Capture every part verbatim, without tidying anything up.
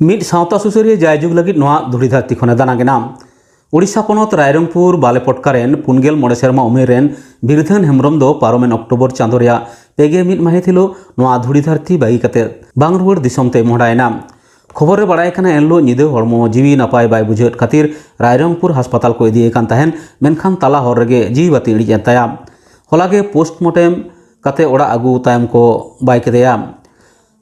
ᱢᱤᱫ ᱥᱟᱶᱛᱟ ᱥᱩᱥᱟᱹᱨᱤᱭᱟᱹ ᱡᱟᱭᱡᱩᱜᱽ ᱞᱟᱹᱜᱤᱫ ᱱᱚᱣᱟ ᱫᱷᱩᱲᱤ ᱫᱷᱟᱹᱨᱛᱤ ᱠᱷᱚᱱᱮ ᱫᱟᱱᱟᱝ ᱮᱱᱟ᱾ ᱳᱰᱤᱥᱟ ᱯᱚᱱᱚᱛ ᱨᱟᱭᱨᱚᱝᱯᱩᱨ ᱵᱟᱞᱮᱯᱚᱴᱠᱟ ᱨᱮᱱ ᱯᱩᱱ ᱜᱮᱞ ᱢᱚᱬᱮ ᱥᱮᱨᱢᱟ ᱩᱢᱮᱨ ᱨᱮᱱ ᱵᱤᱨᱫᱷᱟᱹᱱ ᱦᱮᱢᱵᱽᱨᱚᱢ ᱫᱚ ᱯᱟᱨᱚᱢᱮᱱ ᱚᱠᱴᱳᱵᱚᱨ ᱪᱟᱸᱫᱳ ᱨᱮᱭᱟᱜ ᱯᱮ ᱜᱮᱞ ᱢᱤᱫ ᱢᱟᱹᱦᱤᱛ ᱦᱤᱞᱳᱜ ᱱᱚᱣᱟ ᱫᱷᱩᱲᱤ ᱫᱷᱟᱹᱨᱛᱤ ᱵᱟᱹᱜᱤ ᱠᱟᱛᱮ ᱵᱟᱝ ᱨᱩᱣᱟᱹᱲ ᱫᱤᱥᱚᱢ ᱛᱮᱭ ᱢᱚᱦᱰᱟᱭᱮᱱᱟ᱾ ᱠᱷᱚᱵᱚᱨ ᱨᱮ ᱵᱟᱲᱟᱭ ᱠᱟᱱᱟ, ᱮᱱᱦᱤᱞᱳᱜ ᱧᱤᱫᱟᱹ ᱦᱚᱲᱢᱚ ᱡᱤᱣᱤ ᱱᱟᱯᱟᱭ ᱵᱟᱭ ᱵᱩᱡᱷᱟᱹᱣᱮᱫ ᱠᱷᱟᱹᱛᱤᱨ ᱨᱟᱭᱨᱚᱝᱯᱩᱨ ᱦᱟᱥᱯᱟᱛᱟᱞ ᱠᱚ ᱤᱫᱤᱭᱮ ᱠᱟᱱ ᱛᱟᱦᱮᱸᱱ, ᱢᱮᱱᱠᱷᱟᱱ ᱛᱟᱞᱟ ᱦᱚᱨ ᱨᱮᱜᱮ ᱡᱤᱣᱤ ᱵᱟᱹᱛᱤ ᱤᱬᱤᱡ ᱮᱱ ᱛᱟᱭᱟ᱾ ᱦᱚᱞᱟ ᱜᱮ ᱯᱳᱥᱴᱢᱚᱨᱴᱮᱢ ᱠᱟᱛᱮ ᱚᱲᱟᱜ ᱟᱹᱜᱩ ᱛᱟᱭᱚᱢ ᱠᱚ ᱵᱟᱭ ᱠᱮᱫᱮᱭᱟ᱾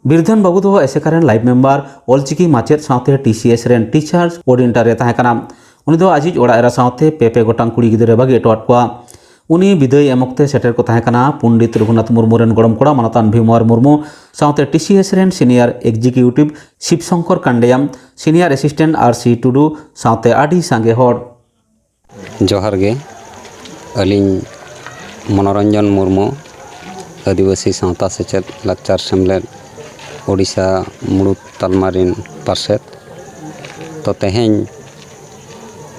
ᱵᱤᱨᱫᱷᱟᱹᱱ ᱵᱟᱹᱵᱩ ᱫᱚ ᱮᱥᱮᱠᱟ ᱨᱮᱱ ᱞᱟᱭᱤᱯ ᱢᱮᱢᱵᱟᱨ, ᱚᱞᱪᱤᱠᱤ ᱢᱟᱪᱮᱫ ᱥᱟᱶᱛᱮ ᱴᱤ ᱥᱤ ᱮᱥ ᱨᱮᱱ ᱴᱤᱪᱟᱨ ᱠᱳᱚᱨᱰᱤᱱᱮᱴᱚᱨ ᱮ ᱛᱟᱦᱮᱸ ᱠᱟᱱᱟ᱾ ᱩᱱᱤ ᱫᱚ ᱟᱡᱤᱡ ᱚᱲᱟᱜ ᱮᱨᱟ ᱥᱟᱶᱛᱮ ᱯᱮ ᱯᱮ ᱜᱚᱴᱟᱝ ᱠᱩᱲᱤ ᱜᱤᱫᱽᱨᱟᱹ ᱵᱟᱹᱜᱤ ᱦᱚᱴᱚᱣᱟᱫ ᱠᱚᱣᱟ᱾ ᱩᱱᱤ ᱵᱤᱫᱟᱹᱭ ᱮᱢ ᱚᱠᱛᱮ ᱥᱮᱴᱮᱨ ᱠᱚ ᱛᱟᱦᱮᱸ ᱠᱟᱱᱟ ᱯᱚᱱᱰᱤᱛ ᱨᱚᱜᱷᱩᱱᱟᱛᱷ ᱢᱩᱨᱢᱩ ᱨᱮᱱ ᱜᱚᱲᱚᱢ ᱠᱚᱲᱟ ᱢᱟᱱᱚᱛᱟᱱ ᱵᱷᱤᱢᱣᱟᱨ ᱢᱩᱨᱢᱩ ᱥᱟᱶᱛᱮ ᱴᱤ ᱥᱤ ᱮᱥ ᱨᱮᱱ ᱥᱤᱱᱤᱭᱟᱨ ᱮᱠᱡᱤᱠᱤᱭᱩᱴᱤᱵᱷ ᱥᱤᱵ ᱥᱚᱝᱠᱚᱨ ᱠᱟᱱᱰᱮᱭᱟᱢ, ᱥᱤᱱᱤᱭᱟᱨ ᱮᱥᱤᱥᱴᱮᱱᱴ ᱟᱨ ᱥᱤ ᱴᱩᱰᱩ ᱥᱟᱶᱛᱮ ᱟᱹᱰᱤ ᱥᱟᱸᱜᱮ ᱦᱚᱲ᱾ ᱡᱚᱦᱟᱨ ᱜᱮ, ᱟᱹᱞᱤᱧ ᱢᱚᱱᱳᱨᱚᱧᱡᱚᱱ ᱢᱩᱨᱢᱩ, ᱟᱹᱫᱤᱵᱟᱹᱥᱤ ᱥᱟᱶᱛᱟ ᱥᱮᱪᱮᱫ ᱞᱟᱠᱪᱟᱨ ᱥᱮᱢᱞᱮᱫ ᱳᱰᱤᱥᱟ ᱢᱩᱲᱩᱫ ᱛᱟᱞᱢᱟ ᱨᱤᱱ ᱯᱟᱨᱥᱮᱛ᱾ ᱛᱚ ᱛᱮᱦᱮᱧ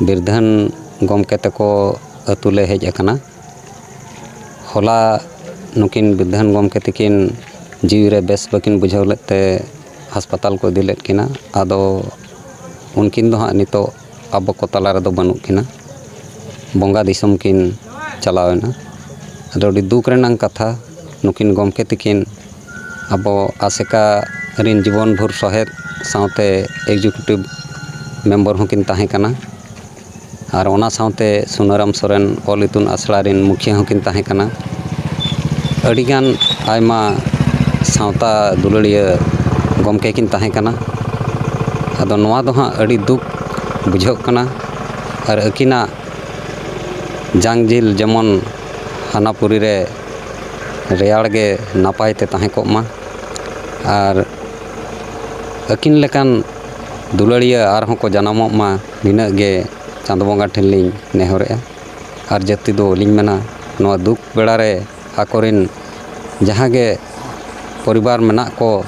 ᱵᱤᱨᱫᱷᱟᱹᱱ ᱜᱚᱢᱠᱮ ᱛᱟᱠᱚ ᱟᱹᱛᱩ ᱞᱮ ᱦᱮᱡ ᱟᱠᱟᱱᱟ᱾ ᱦᱚᱞᱟ ᱱᱩᱠᱤᱱ ᱵᱤᱨᱫᱷᱟᱹᱱ ᱜᱚᱢᱠᱮ ᱛᱟᱹᱠᱤᱱ ᱡᱤᱣᱤ ᱨᱮ ᱵᱮᱥ ᱵᱟᱹᱠᱤᱱ ᱵᱩᱡᱷᱟᱹᱣ ᱞᱮᱫ ᱛᱮ ᱦᱟᱥᱯᱟᱛᱟᱞ ᱠᱚ ᱤᱫᱤ ᱞᱮᱫ ᱠᱤᱱᱟ᱾ ᱟᱫᱚ ᱩᱱᱠᱤᱱ ᱫᱚ ᱦᱟᱸᱜ ᱱᱤᱛᱚᱜ ᱟᱵᱚ ᱠᱚ ᱛᱟᱞᱟ ᱨᱮᱫᱚ ᱵᱟᱹᱱᱩᱜ ᱠᱤᱱᱟ, ᱵᱚᱸᱜᱟ ᱫᱤᱥᱚᱢ ᱠᱤᱱ ᱪᱟᱞᱟᱣ ᱮᱱᱟ᱾ ᱟᱫᱚ ᱟᱹᱰᱤ ᱫᱩᱠ ᱨᱮᱱᱟᱜ ᱠᱟᱛᱷᱟ, ᱱᱩᱠᱤᱱ ᱜᱚᱢᱠᱮ ᱛᱟᱹᱠᱤᱱ ᱟᱵᱚ ᱟᱥᱮᱠᱟ ᱨᱤᱱ ᱡᱤᱵᱚᱱ ᱵᱷᱳᱨ ᱥᱚᱦᱮᱫ ᱥᱟᱶᱛᱮ ᱮᱠᱡᱤᱠᱤᱭᱩᱴᱤᱵᱷ ᱢᱮᱢᱵᱚᱨ ᱦᱚᱸᱠᱤᱱ ᱛᱟᱦᱮᱸ ᱠᱟᱱᱟ᱾ ᱟᱨ ᱚᱱᱟ ᱥᱟᱶᱛᱮ ᱥᱩᱱᱟᱹᱨᱟᱢ ᱥᱚᱨᱮᱱ ᱚᱞ ᱤᱛᱩᱱ ᱟᱥᱲᱟ ᱨᱤᱱ ᱢᱩᱠᱷᱤᱭᱟᱹ ᱦᱚᱸᱠᱤᱱ ᱛᱟᱦᱮᱸ ᱠᱟᱱᱟ᱾ ᱟᱹᱰᱤᱜᱟᱱ ᱟᱭᱢᱟ ᱥᱟᱶᱛᱟ ᱫᱩᱞᱟᱹᱲᱤᱭᱟᱹ ᱜᱚᱢᱠᱮ ᱠᱤᱱ ᱛᱟᱦᱮᱸ ᱠᱟᱱᱟ᱾ ᱟᱫᱚ ᱱᱚᱣᱟ ᱫᱚ ᱦᱟᱸᱜ ᱟᱹᱰᱤ ᱫᱩᱠ ᱵᱩᱡᱷᱟᱹᱜ ᱠᱟᱱᱟ᱾ ᱟᱨ ᱟᱹᱠᱤᱱᱟᱜ ᱡᱟᱝ ᱡᱤᱞ ᱡᱮᱢᱚᱱ ᱦᱟᱱᱟ ᱯᱩᱨᱤ ᱨᱮ ᱨᱮᱭᱟᱲ ᱜᱮ ᱱᱟᱯᱟᱭ ᱛᱮ ᱛᱟᱦᱮᱸ ᱠᱚᱜ ᱢᱟ᱾ ᱟᱨ ᱟᱹᱠᱤᱱ ᱞᱮᱠᱟᱱ ᱫᱩᱞᱟᱹᱲᱤᱭᱟᱹ ᱟᱨᱦᱚᱸ ᱠᱚ ᱡᱟᱱᱟᱢᱚᱜ ᱢᱟ, ᱱᱤᱱᱟᱹᱜ ᱜᱮ ᱪᱟᱸᱫᱚ ᱵᱚᱸᱜᱟ ᱴᱷᱮᱱ ᱞᱤᱧ ᱱᱮᱦᱚᱨᱮᱜᱼᱟ᱾ ᱟᱨ ᱡᱟᱹᱥᱛᱤ ᱫᱚ ᱞᱤᱧ ᱢᱮᱱᱟ, ᱱᱚᱣᱟ ᱫᱩᱠ ᱵᱮᱲᱟ ᱨᱮ ᱟᱠᱚᱨᱮᱱ ᱡᱟᱦᱟᱸ ᱜᱮ ᱯᱚᱨᱤᱵᱟᱨ ᱢᱮᱱᱟᱜ ᱠᱚ,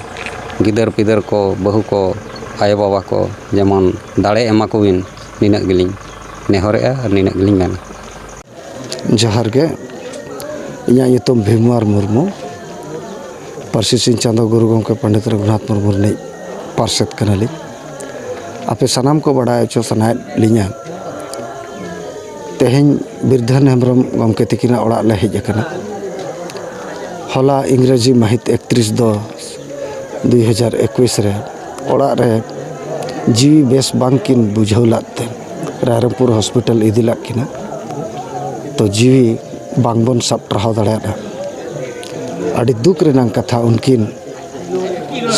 ᱜᱤᱫᱟᱹᱨ ᱯᱤᱫᱟᱹᱨ ᱠᱚ, ᱵᱟᱹᱦᱩ ᱠᱚ, ᱟᱭᱳᱼᱵᱟᱵᱟ ᱠᱚ ᱡᱮᱢᱚᱱ ᱫᱟᱲᱮ ᱮᱢᱟ ᱠᱚᱵᱤᱱ, ᱱᱤᱱᱟᱹᱜ ᱜᱮᱞᱤᱧ ᱱᱮᱦᱚᱨᱮᱜᱼᱟ ᱟᱨ ᱱᱤᱱᱟᱹᱜ ᱜᱮᱞᱤᱧ ᱢᱮᱱᱟ᱾ ᱡᱚᱦᱟᱨ ᱜᱮ᱾ ᱤᱧᱟᱹᱜ ᱧᱩᱛᱩᱢ ᱵᱷᱤᱢᱣᱟᱨ ᱢᱩᱨᱢᱩ᱾ ᱯᱟᱹᱨᱥᱤ ᱥᱤᱧ ᱪᱟᱸᱫᱚ ᱜᱩᱨᱩ ᱜᱚᱢᱠᱮ ᱯᱚᱱᱰᱤᱛ ᱨᱚᱜᱷᱩᱱᱟᱛᱷ ᱢᱩᱨᱢᱩ ᱨᱤᱱᱤᱡ ᱯᱟᱨᱥᱮᱛ ᱠᱟᱱᱟᱞᱤᱧ᱾ ᱟᱯᱮ ᱥᱟᱱᱟᱢ ᱠᱚ ᱵᱟᱰᱟᱭ ᱦᱚᱪᱚ ᱥᱟᱱᱟᱭᱮᱫ ᱞᱤᱧᱟ, ᱛᱮᱦᱮᱧ ᱵᱤᱨᱫᱷᱟᱹᱱ ᱦᱮᱢᱵᱨᱚᱢ ᱜᱚᱢᱠᱮ ᱛᱤᱠᱤᱱᱟᱜ ᱚᱲᱟᱜ ᱞᱮ ᱦᱮᱡ ᱟᱠᱟᱱᱟ᱾ ᱦᱚᱞᱟ ᱤᱝᱨᱮᱡᱤ ᱢᱟᱹᱦᱤᱛ ᱮᱠᱛᱨᱤᱥ ᱫᱚ ᱫᱩᱭ ᱦᱟᱡᱟᱨ ᱮᱠᱩᱥ ᱨᱮ ᱚᱲᱟᱜ ᱨᱮ ᱡᱤᱣᱤ ᱵᱮᱥ ᱵᱟᱝ ᱠᱤᱱ ᱵᱩᱡᱷᱟᱹᱣ ᱞᱮᱫ ᱛᱮ ᱨᱟᱭᱨᱚᱝᱯᱩᱨ ᱦᱚᱥᱯᱤᱴᱟᱞ ᱤᱫᱤ ᱞᱮᱫ ᱠᱤᱱᱟ᱾ ᱛᱚ ᱡᱤᱣᱤ ᱵᱟᱝᱵᱚᱱ ᱥᱟᱵ ᱴᱟᱨᱦᱟᱣ ᱫᱟᱲᱮᱭᱟᱫᱼᱟ᱾ ᱟᱹᱰᱤ ᱫᱩᱠ ᱨᱮᱱᱟᱜ ᱠᱟᱛᱷᱟ, ᱩᱱᱠᱤᱱ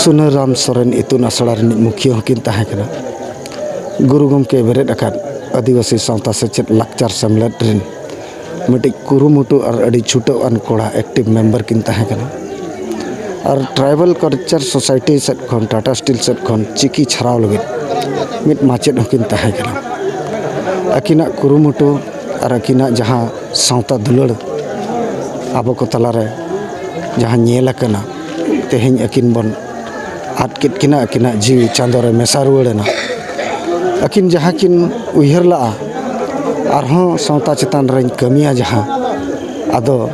ᱥᱩᱱᱟᱹᱨᱟᱢ ᱥᱚᱨᱮᱱ ᱤᱛᱩᱱ ᱟᱥᱲᱟ ᱨᱤᱱᱤᱡ ᱢᱩᱠᱷᱤᱭᱟᱹ ᱦᱚᱸᱠᱤᱱ ᱛᱟᱦᱮᱸ ᱠᱟᱱᱟ᱾ ᱜᱩᱨᱩ ᱜᱚᱢᱠᱮ ᱵᱮᱨᱮᱫ ᱟᱠᱟᱫ ᱟᱹᱫᱤᱵᱟᱹᱥᱤ ᱥᱟᱶᱛᱟ ᱥᱮᱪᱮᱫ ᱞᱟᱠᱪᱟᱨ ᱥᱮᱢᱞᱮᱫ ᱨᱤᱱ ᱢᱤᱫᱴᱤᱡ ᱠᱩᱨᱩᱢᱩᱴᱩ ᱟᱨ ᱟᱹᱰᱤ ᱪᱷᱩᱴᱟᱹᱣ ᱟᱱ ᱠᱚᱲᱟ, ᱮᱠᱴᱤᱵᱷ ᱢᱮᱢᱵᱟᱨ ᱠᱤᱱ ᱛᱟᱦᱮᱸ ᱠᱟᱱᱟ᱾ ᱟᱨ ᱴᱨᱟᱭᱵᱟᱞ ᱠᱟᱞᱪᱟᱨ ᱥᱳᱥᱟᱭᱴᱤ ᱥᱮᱫ ᱠᱷᱚᱱ, ᱴᱟᱴᱟ ᱥᱴᱤᱞ ᱥᱮᱫ ᱠᱷᱚᱱ ᱪᱤᱠᱤ ᱪᱷᱟᱨᱟᱣ ᱞᱟᱹᱜᱤᱫ ᱢᱤᱫ ᱢᱟᱪᱮᱫ ᱦᱚᱸᱠᱤᱱ ᱛᱟᱦᱮᱸ ᱠᱟᱱᱟ᱾ ᱟᱹᱠᱤᱱᱟᱜ ᱠᱩᱨᱩᱢᱩᱴᱩ ᱟᱨ ᱟᱹᱠᱤᱱᱟᱜ ᱡᱟᱦᱟᱸ ᱥᱟᱶᱛᱟ ᱫᱩᱞᱟᱹᱲ ᱟᱵᱚ ᱠᱚ ᱛᱟᱞᱟᱨᱮ ᱡᱟᱦᱟᱸ ᱧᱮᱞ ᱟᱠᱟᱱᱟ, ᱛᱮᱦᱮᱧ ᱟᱹᱠᱤᱱ ᱵᱚᱱ ᱟᱫ ᱠᱮᱫ ᱠᱤᱱᱟ, ᱟᱹᱠᱤᱱᱟᱜ ᱡᱤᱣᱤ ᱪᱟᱸᱫᱳ ᱨᱮ ᱢᱮᱥᱟ ᱨᱩᱣᱟᱹᱲ ᱮᱱᱟ᱾ ᱟᱹᱠᱤᱱ ᱡᱟᱦᱟᱸ ᱠᱤᱱ ᱩᱭᱦᱟᱹᱨ ᱞᱟᱜᱼᱟ, ᱟᱨᱦᱚᱸ ᱥᱟᱶᱛᱟ ᱪᱮᱛᱟᱱ ᱨᱮᱧ ᱠᱟᱹᱢᱤᱭᱟ ᱡᱟᱦᱟᱸ, ᱟᱫᱚ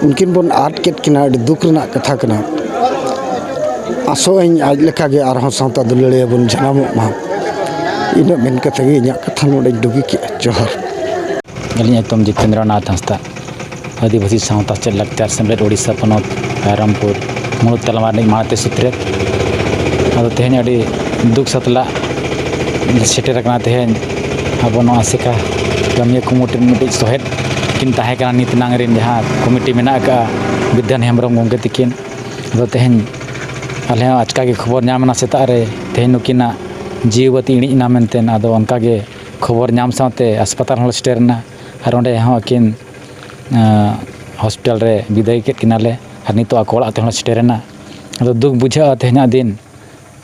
ᱩᱱᱠᱤᱱ ᱵᱚᱱ ᱟᱫ ᱠᱮᱫ ᱠᱤᱱᱟ, ᱟᱹᱰᱤ ᱫᱩᱠ ᱨᱮᱱᱟᱜ ᱠᱟᱛᱷᱟ ᱠᱟᱱᱟ᱾ ᱟᱥᱚᱜ ᱟᱹᱧ ᱟᱡ ᱞᱮᱠᱟᱜᱮ ᱟᱨᱦᱚᱸ ᱥᱟᱶᱛᱟ ᱫᱩᱞᱟᱹᱲᱤᱭᱟᱹ ᱵᱚᱱ ᱡᱟᱱᱟᱢᱚᱜ ᱢᱟ᱾ ᱤᱱᱟᱹᱜ ᱢᱮᱱ ᱠᱟᱛᱮ ᱜᱮ ᱤᱧᱟᱹᱜ ᱠᱟᱛᱷᱟ ᱱᱚᱰᱮᱧ ᱰᱩᱜᱤ ᱠᱮᱫᱼᱟ᱾ ᱡᱚᱦᱟᱨ᱾ ᱟᱹᱞᱤᱧ ᱧᱩᱛᱩᱢ ᱡᱤᱛᱮᱱᱫᱨᱚ ᱱᱟᱛᱷ ᱦᱟᱸᱥᱫᱟ, ᱟᱹᱫᱤᱵᱟᱹᱥᱤ ᱥᱟᱶᱛᱟ ᱥᱮᱪᱮᱫ ᱞᱟᱠᱪᱟᱨ ᱥᱮᱢᱞᱮᱫ ᱳᱰᱤᱥᱟ ᱯᱚᱱᱚᱛ, ᱨᱟᱭᱨᱚᱝᱯᱩᱨ, ᱢᱩᱬᱩᱫ ᱛᱟᱞᱢᱟ ᱨᱤᱱᱤᱡ ᱢᱟᱲᱛᱮ ᱥᱩᱛᱨᱮᱛ᱾ ᱟᱫᱚ ᱛᱮᱦᱮᱧ ᱟᱹᱰᱤ ᱫᱩᱠ ᱥᱟᱛᱞᱟᱜ ᱥᱮᱴᱮᱨ ᱟᱠᱟᱱᱟ ᱛᱮᱦᱮᱧ ᱟᱵᱚ ᱱᱚᱣᱟ ᱟᱥᱮᱠᱟ ᱠᱟᱹᱢᱤᱭᱟᱹ ᱠᱩᱢᱩᱴ ᱨᱤᱱ ᱢᱤᱫᱴᱤᱡ ᱥᱚᱦᱮᱫ ᱠᱤᱱ ᱛᱟᱦᱮᱸ ᱠᱟᱱᱟ, ᱱᱤᱛ ᱱᱟᱝ ᱨᱤᱱ ᱡᱟᱦᱟᱸ ᱠᱚᱢᱤᱴᱤ ᱢᱮᱱᱟᱜ ᱟᱠᱟᱫᱼᱟ, ᱵᱤᱫᱷᱟᱱ ᱦᱮᱢᱵᱨᱚᱢ ᱜᱚᱢᱠᱮ ᱛᱤᱠᱤᱱ᱾ ᱟᱫᱚ ᱛᱮᱦᱮᱧ ᱟᱞᱮ ᱦᱚᱸ ᱟᱪᱠᱟ ᱜᱮ ᱠᱷᱚᱵᱚᱨ ᱧᱟᱢ ᱮᱱᱟ ᱥᱮᱛᱟᱜ ᱨᱮ, ᱛᱮᱦᱮᱧ ᱱᱩᱠᱤᱱᱟᱜ ᱡᱤᱣᱤ ᱵᱟᱹᱛᱤ ᱤᱬᱤᱡ ᱮᱱᱟ ᱢᱮᱱᱛᱮ᱾ ᱟᱫᱚ ᱚᱱᱠᱟ ᱜᱮ ᱠᱷᱚᱵᱚᱨ ᱧᱟᱢ ᱥᱟᱶᱛᱮ ᱦᱟᱥᱯᱟᱛᱟᱞ ᱦᱚᱸᱞᱮ ᱥᱮᱴᱮᱨ ᱮᱱᱟ, ᱟᱨ ᱚᱸᱰᱮ ᱦᱚᱸ ᱟᱹᱠᱤᱱ, ᱟᱸ, ᱦᱚᱥᱯᱤᱴᱟᱞ ᱨᱮ ᱵᱤᱫᱟᱹᱭ ᱠᱮᱫ ᱠᱤᱱᱟᱞᱮ, ᱟᱨ ᱱᱤᱛᱚᱜ ᱟᱠᱚ ᱚᱲᱟᱜ ᱛᱮᱦᱚᱸᱞᱮ ᱥᱮᱴᱮᱨ ᱮᱱᱟ᱾ ᱟᱫᱚ ᱫᱩᱠ ᱵᱩᱡᱷᱟᱹᱜᱼᱟ ᱛᱮᱦᱮᱧᱟᱜ ᱫᱤᱱ,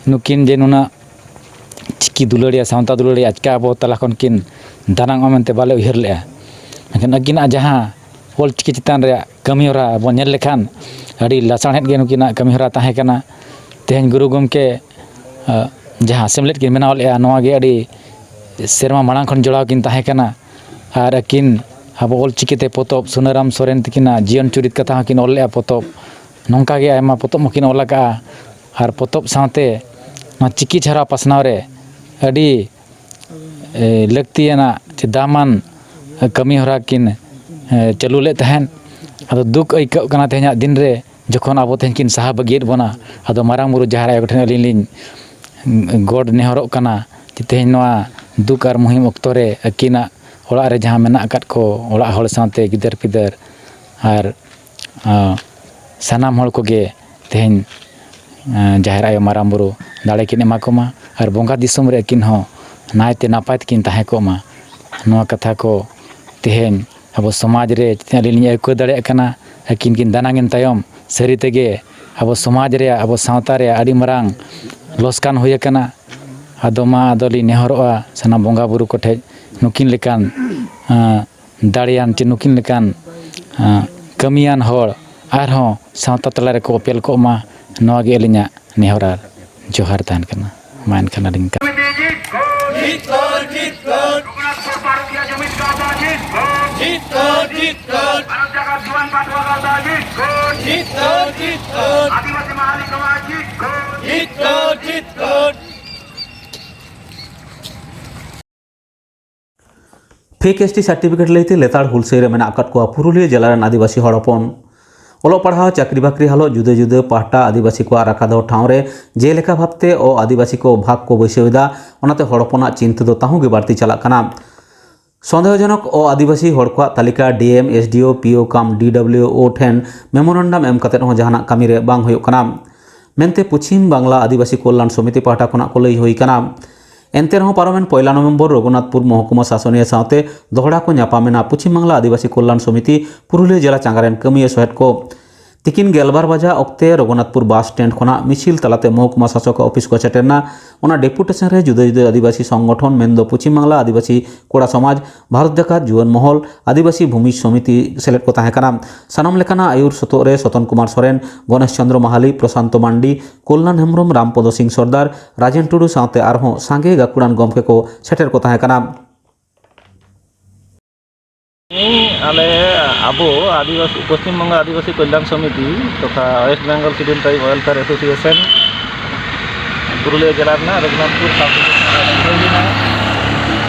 ᱱᱩᱠᱤᱱ ᱡᱮ ᱱᱩᱱᱟᱹᱜ ᱪᱤᱠᱤ ᱫᱩᱞᱟᱹᱲᱤᱭᱟᱹ, ᱥᱟᱶᱛᱟ ᱫᱩᱞᱟᱹᱲᱤᱭᱟᱹ ᱟᱪᱠᱟ ᱟᱵᱚ ᱛᱟᱞᱟ ᱠᱷᱚᱱ ᱠᱤᱱ ᱫᱟᱱᱟᱝᱚᱜᱼᱟ ᱢᱮᱱᱛᱮ ᱵᱟᱞᱮ ᱩᱭᱦᱟᱹᱨ ᱞᱮᱫᱼᱟ᱾ ᱢᱮᱱᱠᱷᱟᱱ ᱟᱹᱠᱤᱱᱟᱜ ᱡᱟᱦᱟᱸ ᱚᱞ ᱪᱤᱠᱤ ᱪᱮᱛᱟᱱ ᱨᱮᱭᱟᱜ ᱠᱟᱹᱢᱤ ᱦᱚᱨᱟ ᱵᱚᱱ ᱧᱮᱞ ᱞᱮᱠᱷᱟᱱ, ᱟᱹᱰᱤ ᱞᱟᱥᱟᱬᱦᱮᱫ ᱜᱮ ᱱᱩᱠᱤᱱᱟᱜ ᱠᱟᱹᱢᱤ ᱦᱚᱨᱟ ᱛᱟᱦᱮᱸ ᱠᱟᱱᱟ᱾ ᱛᱮᱦᱮᱧ ᱜᱩᱨᱩ ᱜᱚᱢᱠᱮ, ᱟᱸ, ᱡᱟᱦᱟᱸ ᱥᱮᱢᱞᱮᱫ ᱠᱤᱱ ᱵᱮᱱᱟᱣ ᱞᱮᱫᱼᱟ, ᱱᱚᱣᱟ ᱜᱮ ᱟᱹᱰᱤ ᱥᱮᱨᱢᱟ ᱢᱟᱲᱟᱝ ᱠᱷᱚᱱ ᱡᱚᱲᱟᱣ ᱠᱤᱱ ᱛᱟᱦᱮᱸ ᱠᱟᱱᱟ᱾ ᱟᱨ ᱟᱹᱠᱤᱱ ᱟᱵᱚ ᱚᱞ ᱪᱤᱠᱤ ᱛᱮ ᱯᱚᱛᱚᱵ, ᱥᱩᱱᱟᱹᱨᱟᱢ ᱥᱚᱨᱮᱱ ᱛᱤᱠᱤᱱᱟᱜ ᱡᱤᱭᱚᱱ ᱪᱩᱨᱤᱛ ᱠᱟᱛᱷᱟ ᱦᱚᱸᱠᱤᱱ ᱚᱞ ᱞᱮᱫᱼᱟ ᱯᱚᱛᱚᱵ᱾ ᱱᱚᱝᱠᱟ ᱜᱮ ᱟᱭᱢᱟ ᱯᱚᱛᱚᱵ ᱦᱚᱸᱠᱤᱱ ᱚᱞ ᱟᱠᱟᱫᱼᱟ᱾ ᱟᱨ ᱯᱚᱛᱚᱵ ᱥᱟᱶᱛᱮ ᱱᱚᱣᱟ ᱪᱤᱠᱤ ᱪᱷᱟᱨᱟᱣ ᱯᱟᱥᱱᱟᱣ ᱨᱮ ᱟᱹᱰᱤ, ᱮ, ᱞᱟᱹᱠᱛᱤᱭᱟᱱᱟᱜ ᱪᱮ ᱫᱟᱢᱟᱱ ᱠᱟᱹᱢᱤ ᱦᱚᱨᱟ ᱠᱤᱱ, ᱮ, ᱪᱟᱹᱞᱩ ᱞᱮᱫ ᱛᱟᱦᱮᱸᱫ᱾ ᱟᱫᱚ ᱫᱩᱠ ᱟᱹᱭᱠᱟᱹᱜ ᱠᱟᱱᱟ ᱛᱮᱦᱮᱧᱟᱜ ᱫᱤᱱ ᱨᱮ ᱡᱚᱠᱷᱚᱱ ᱟᱵᱚ ᱛᱮᱦᱮᱧ ᱠᱤᱱ ᱥᱟᱦᱟ ᱵᱟᱹᱜᱤᱭᱮᱫ ᱵᱚᱱᱟ᱾ ᱟᱫᱚ ᱢᱟᱨᱟᱝ ᱵᱩᱨᱩ ᱡᱟᱦᱮᱨ ᱟᱭᱳ ᱠᱚᱴᱷᱮᱱ ᱟᱹᱞᱤᱧ ᱞᱤᱧ ᱜᱚᱰ ᱱᱮᱦᱚᱨᱚᱜ ᱠᱟᱱᱟ ᱡᱮ ᱛᱮᱦᱮᱧ ᱱᱚᱣᱟ ᱫᱩᱠ ᱟᱨ ᱢᱩᱦᱤᱢ ᱚᱠᱛᱚ ᱨᱮ ᱟᱹᱠᱤᱱᱟᱜ ᱚᱲᱟᱜ ᱨᱮ ᱡᱟᱦᱟᱸ ᱢᱮᱱᱟᱜ ᱟᱠᱟᱫ ᱠᱚ ᱚᱲᱟᱜ ᱦᱚᱲ ᱥᱟᱶᱛᱮ ᱜᱤᱫᱟᱹᱨ ᱯᱤᱫᱟᱹᱨ ᱟᱨ, ᱟ, ᱥᱟᱱᱟᱢ ᱦᱚᱲ ᱠᱚᱜᱮ ᱛᱮᱦᱮᱧ, ᱟ, ᱡᱟᱦᱮᱨ ᱟᱭᱳ ᱢᱟᱨᱟᱝ ᱵᱩᱨᱩ ᱫᱟᱲᱮ ᱠᱤᱱ ᱮᱢᱟ ᱠᱚᱢᱟ ᱟᱨ ᱵᱚᱸᱜᱟ ᱫᱤᱥᱚᱢ ᱨᱮ ᱟᱹᱠᱤᱱ ᱦᱚᱸ ᱱᱟᱭᱛᱮ ᱱᱟᱯᱟᱭ ᱛᱮᱠᱤᱱ ᱛᱟᱦᱮᱸ ᱠᱚᱜ ᱢᱟ᱾ ᱱᱚᱣᱟ ᱠᱟᱛᱷᱟ ᱠᱚ ᱛᱮᱦᱮᱧ ᱟᱵᱚ ᱥᱚᱢᱟᱡᱽ ᱨᱮ ᱟᱹᱞᱤᱧ ᱞᱤᱧ ᱟᱹᱭᱠᱟᱹᱣ ᱫᱟᱲᱮᱭᱟᱜ ᱠᱟᱱᱟ, ᱟᱹᱠᱤᱱ ᱠᱤᱱ ᱫᱟᱱᱟᱝ ᱮᱱ ᱛᱟᱭᱚᱢ ᱥᱟᱹᱨᱤ ᱛᱮᱜᱮ ᱟᱵᱚ ᱥᱚᱢᱟᱡᱽ ᱨᱮᱭᱟᱜ, ᱟᱵᱚ ᱥᱟᱶᱛᱟ ᱨᱮᱭᱟᱜ ᱟᱹᱰᱤ ᱢᱟᱨᱟᱝ ᱞᱚᱥᱠᱟᱱ ᱦᱩᱭ ᱟᱠᱟᱱᱟ᱾ ᱟᱫᱚ ᱢᱟ ᱟᱫᱚᱞᱤᱧ ᱱᱮᱦᱚᱨᱚᱜᱼᱟ ᱥᱟᱱᱟᱢ ᱵᱚᱸᱜᱟ ᱵᱩᱨᱩ ᱠᱚᱴᱷᱮᱡ ᱱᱩᱠᱤᱱ ᱞᱮᱠᱟᱱ, ᱟᱸ, ᱫᱟᱲᱮᱭᱟᱱ ᱪᱮ ᱱᱩᱠᱤᱱ ᱞᱮᱠᱟᱱ, ᱟᱸ, ᱠᱟᱹᱢᱤᱭᱟᱱ ᱦᱚᱲ ᱟᱨᱦᱚᱸ ᱥᱟᱶᱛᱟ ᱛᱟᱞᱟ ᱨᱮᱠᱚ ᱚᱯᱮᱞ ᱠᱚᱜ ᱢᱟ, ᱱᱚᱣᱟ ᱜᱮ ᱟᱹᱞᱤᱧᱟᱜ ᱱᱮᱦᱚᱨ ᱟᱨ ᱡᱚᱦᱟᱨ ᱛᱟᱦᱮᱱ ᱠᱟᱱᱟ᱾ ᱢᱟ ᱮᱱᱠᱷᱟᱱ ᱟᱹᱞᱤᱧ ᱠᱟ- ᱡᱤᱛᱠᱚᱨ, ᱡᱤᱛᱠᱚᱨ᱾ ᱨᱚᱜᱷᱩᱱᱟᱛᱷᱯᱩᱨ ᱯᱟᱨᱚᱠᱷᱤᱭᱟ ᱡᱚᱢᱤᱫ ᱜᱟᱶᱛᱟ ᱡᱤᱛᱠᱚᱨ᱾ ᱡᱤᱛᱠᱚᱨ, ᱡᱤᱛᱠᱚᱨ᱾ ᱵᱷᱟᱨᱚᱛ ᱡᱟᱠᱟᱛ ᱡᱩᱣᱟᱹᱱ ᱯᱟᱹᱴᱷᱩᱣᱟᱹ ᱜᱟᱶᱛᱟ ᱡᱤᱛᱠᱚᱨ᱾ ᱡᱤᱛᱠᱚᱨ, ᱡᱤᱛᱠᱚᱨ᱾ ᱟᱹᱫᱤᱵᱟᱹᱥᱤ ᱢᱟᱦᱟᱞᱤ ᱥᱚᱢᱟᱡᱽ ᱡᱤᱛᱠᱚᱨ᱾ ᱡᱤᱛᱠᱚᱨ, ᱡᱤᱛᱠᱚᱨ᱾ ᱯᱷᱮᱠ ᱮᱥ ᱴᱤ ᱥᱟᱨᱴᱤᱯᱷᱤᱠᱮᱴ ᱞᱟᱹᱭᱛᱮ ᱞᱮᱛᱟᱲ ᱦᱩᱞᱥᱟᱹᱭ ᱨᱮ ᱢᱮᱱᱟᱜ ᱟᱠᱟᱫ ᱠᱚᱣᱟ ᱯᱩᱨᱩᱞᱤᱭᱟᱹ ᱡᱮᱞᱟ ᱨᱮᱱ ᱟᱹᱫᱤᱵᱟᱹᱥᱤ ᱦᱚᱲ ᱦᱚᱯᱚᱱ᱾ ᱚᱞᱚᱜ ᱯᱟᱲᱦᱟᱣ, ᱪᱟᱹᱠᱨᱤ ᱵᱟᱹᱠᱨᱤ ᱦᱟᱞᱚᱛ ᱡᱩᱫᱟᱹ ᱡᱩᱫᱟᱹ ᱯᱟᱦᱴᱟ ᱟᱹᱫᱤᱵᱟᱹᱥᱤ ᱠᱚᱣᱟᱜ ᱨᱟᱠᱷᱟ ᱫᱚᱦᱚ ᱴᱷᱟᱶ ᱨᱮ ᱡᱮᱞᱮᱠᱟ ᱵᱷᱟᱵᱽᱛᱮ ᱚ ᱟᱹᱫᱤᱵᱟᱹᱥᱤ ᱠᱚ ᱵᱷᱟᱜᱽ ᱠᱚ ᱵᱟᱹᱭᱥᱟᱹᱣ ᱮᱫᱟ, ᱚᱱᱟᱛᱮ ᱦᱚᱲ ᱦᱚᱯᱚᱱᱟᱜ ᱪᱤᱱᱛᱟᱹ ᱫᱚ ᱛᱟᱦᱩᱸ ᱜᱮ ᱵᱟᱹᱲᱛᱤ ᱪᱟᱞᱟᱜ ᱠᱟᱱᱟ᱾ ᱥᱚᱱᱫᱮᱦᱚᱡᱚᱱᱚᱠ ᱚ ᱟᱹᱫᱤᱵᱟᱹᱥᱤ ᱦᱚᱲ ᱠᱚᱣᱟᱜ ᱛᱟᱹᱞᱤᱠᱟ ᱰᱤ ᱮᱢ, ᱮᱥ ᱰᱤ ᱳ, ᱯᱤ ᱳ ᱠᱟᱢ ᱰᱤ ᱰᱟᱵᱽᱞᱤᱭᱩ ᱳ ᱴᱷᱮᱱ ᱢᱮᱢᱳᱨᱮᱱᱰᱟᱢ ᱮᱢ ᱠᱟᱛᱮ ᱦᱚᱸ ᱡᱟᱦᱟᱱᱟᱜ ᱠᱟᱹᱢᱤ ᱨᱮ ᱵᱟᱝ ᱦᱩᱭᱩᱜ ᱠᱟᱱᱟ ᱢᱮᱱᱛᱮ ᱯᱚᱪᱷᱤᱢ ᱵᱟᱝᱞᱟ ᱟᱹᱫᱤᱵᱟᱹᱥᱤ ᱠᱚᱞᱭᱟᱱ ᱥᱚᱢᱤᱛᱤ ᱯᱟᱦᱴᱟ ᱠᱷᱚᱱᱟᱜ ᱠᱚ ᱞᱟᱹᱭ ᱦᱩᱭ ᱠᱟᱱᱟ᱾ ᱮᱱᱛᱮ ᱨᱮᱦᱚᱸ ᱯᱟᱨᱚᱢᱮᱱ ᱯᱚᱭᱞᱟ ᱱᱚᱵᱷᱮᱢᱵᱚᱨ ᱨᱚᱜᱷᱩᱱᱟᱛᱷᱯᱩᱨ ᱢᱚᱦᱚᱠᱩᱢᱟ ᱥᱟᱥᱚᱱᱤᱭᱟᱹ ᱥᱟᱶᱛᱮ ᱫᱚᱦᱲᱟ ᱠᱚ ᱧᱟᱯᱟᱢ ᱮᱱᱟ ᱯᱚᱪᱷᱤᱢ ᱵᱟᱝᱞᱟ ᱟᱹᱫᱤᱵᱟᱹᱥᱤ ᱠᱚᱞᱭᱟᱱ ᱥᱚᱢᱤᱛᱤ ᱯᱩᱨᱩᱞᱤᱭᱟᱹ ᱡᱮᱞᱟ ᱪᱟᱸᱜᱟ ᱨᱮᱱ ᱠᱟᱹᱢᱤᱭᱟᱹ ᱥᱚᱦᱮᱫ ᱠᱚ᱾ ᱛᱤᱠᱤᱱ ᱜᱮᱞᱵᱟᱨ ᱵᱟᱡᱟ ᱚᱠᱛᱮ ᱨᱚᱜᱷᱩᱱᱟᱛᱷᱯᱩᱨ ᱵᱟᱥ ᱥᱴᱮᱱᱰ ᱠᱷᱚᱱᱟᱜ ᱢᱤᱪᱷᱤᱞ ᱛᱟᱞᱟᱛᱮ ᱢᱚᱦᱚᱠᱩᱢᱟ ᱥᱟᱥᱚᱠᱟᱜ ᱚᱯᱷᱤᱥ ᱠᱚ ᱥᱮᱴᱮᱨ ᱮᱱᱟ᱾ ᱚᱱᱟ ᱰᱮᱯᱩᱴᱮᱥᱚᱱ ᱨᱮ ᱡᱩᱫᱟᱹ ᱡᱩᱫᱟᱹ ᱟᱹᱫᱤᱵᱟᱹᱥᱤ ᱥᱚᱝᱜᱚᱴᱷᱚᱱ ᱢᱮᱱᱫᱚ ᱯᱚᱪᱷᱤᱢ ᱵᱟᱝᱞᱟ ᱟᱹᱫᱤᱵᱟᱹᱥᱤ ᱠᱚᱲᱟ ᱥᱚᱢᱟᱡᱽ, ᱵᱷᱟᱨᱚᱛ ᱡᱟᱠᱟᱛ ᱡᱩᱣᱟᱹᱱ ᱢᱚᱦᱚᱞ, ᱟᱹᱫᱤᱵᱟᱹᱥᱤ ᱵᱷᱩᱢᱤ ᱥᱚᱢᱤᱛᱤ ᱥᱮᱞᱮᱫ ᱠᱚ ᱛᱟᱦᱮᱸ ᱠᱟᱱᱟ᱾ ᱥᱟᱱᱟᱢ ᱞᱮᱠᱟᱱᱟᱜ ᱟᱹᱭᱩᱨ ᱥᱚᱛᱚᱜ ᱨᱮ ᱥᱚᱛᱚᱱ ᱠᱩᱢᱟᱨ ᱥᱚᱨᱮᱱ, ᱜᱚᱱᱮᱥ ᱪᱚᱸᱫᱽᱨᱚ ᱢᱟᱦᱟᱞᱤ, ᱯᱨᱚᱥᱟᱱᱛᱚ ᱢᱟᱱᱰᱤ, ᱠᱚᱞᱭᱟᱱ ᱦᱮᱢᱵᱽᱨᱚᱢ, ᱨᱟᱢᱯᱚᱫᱚ ᱥᱤᱝ ᱥᱚᱨᱫᱟᱨ, ᱨᱟᱡᱮᱱ ᱴᱩᱰᱩ ᱥᱟᱶᱛᱮ ᱟᱨᱦᱚᱸ ᱥᱟᱸᱜᱮ ᱜᱟᱹᱠᱷᱩᱲᱟᱱ ᱜᱚᱢᱠᱮ ᱠᱚ ᱥᱮᱴᱮᱨ ᱠᱚ ᱛᱟᱦᱮᱸ ᱠᱟᱱᱟ᱾ ᱤᱧ ᱟᱞᱮ ᱟᱵᱚ ᱟᱹᱫᱤᱵᱟᱹᱥᱤ, ᱯᱚᱥᱪᱤᱢ ᱵᱚᱝᱜᱚ ᱟᱹᱫᱤᱵᱟᱹᱥᱤ ᱠᱚᱞᱭᱟᱱ ᱥᱚᱢᱤᱛᱤ ᱛᱚᱛᱷᱟ West Bengal scheduled tribe welfare association Purulia ᱡᱮᱞᱟ ᱨᱮᱱᱟᱜ ᱨᱚᱜᱷᱩᱱᱟᱛᱷᱯᱩᱨ ᱥᱟᱵ ᱰᱤᱵᱷᱤᱡᱚᱱ ᱨᱮ ᱦᱩᱭ ᱞᱮᱱᱟ᱾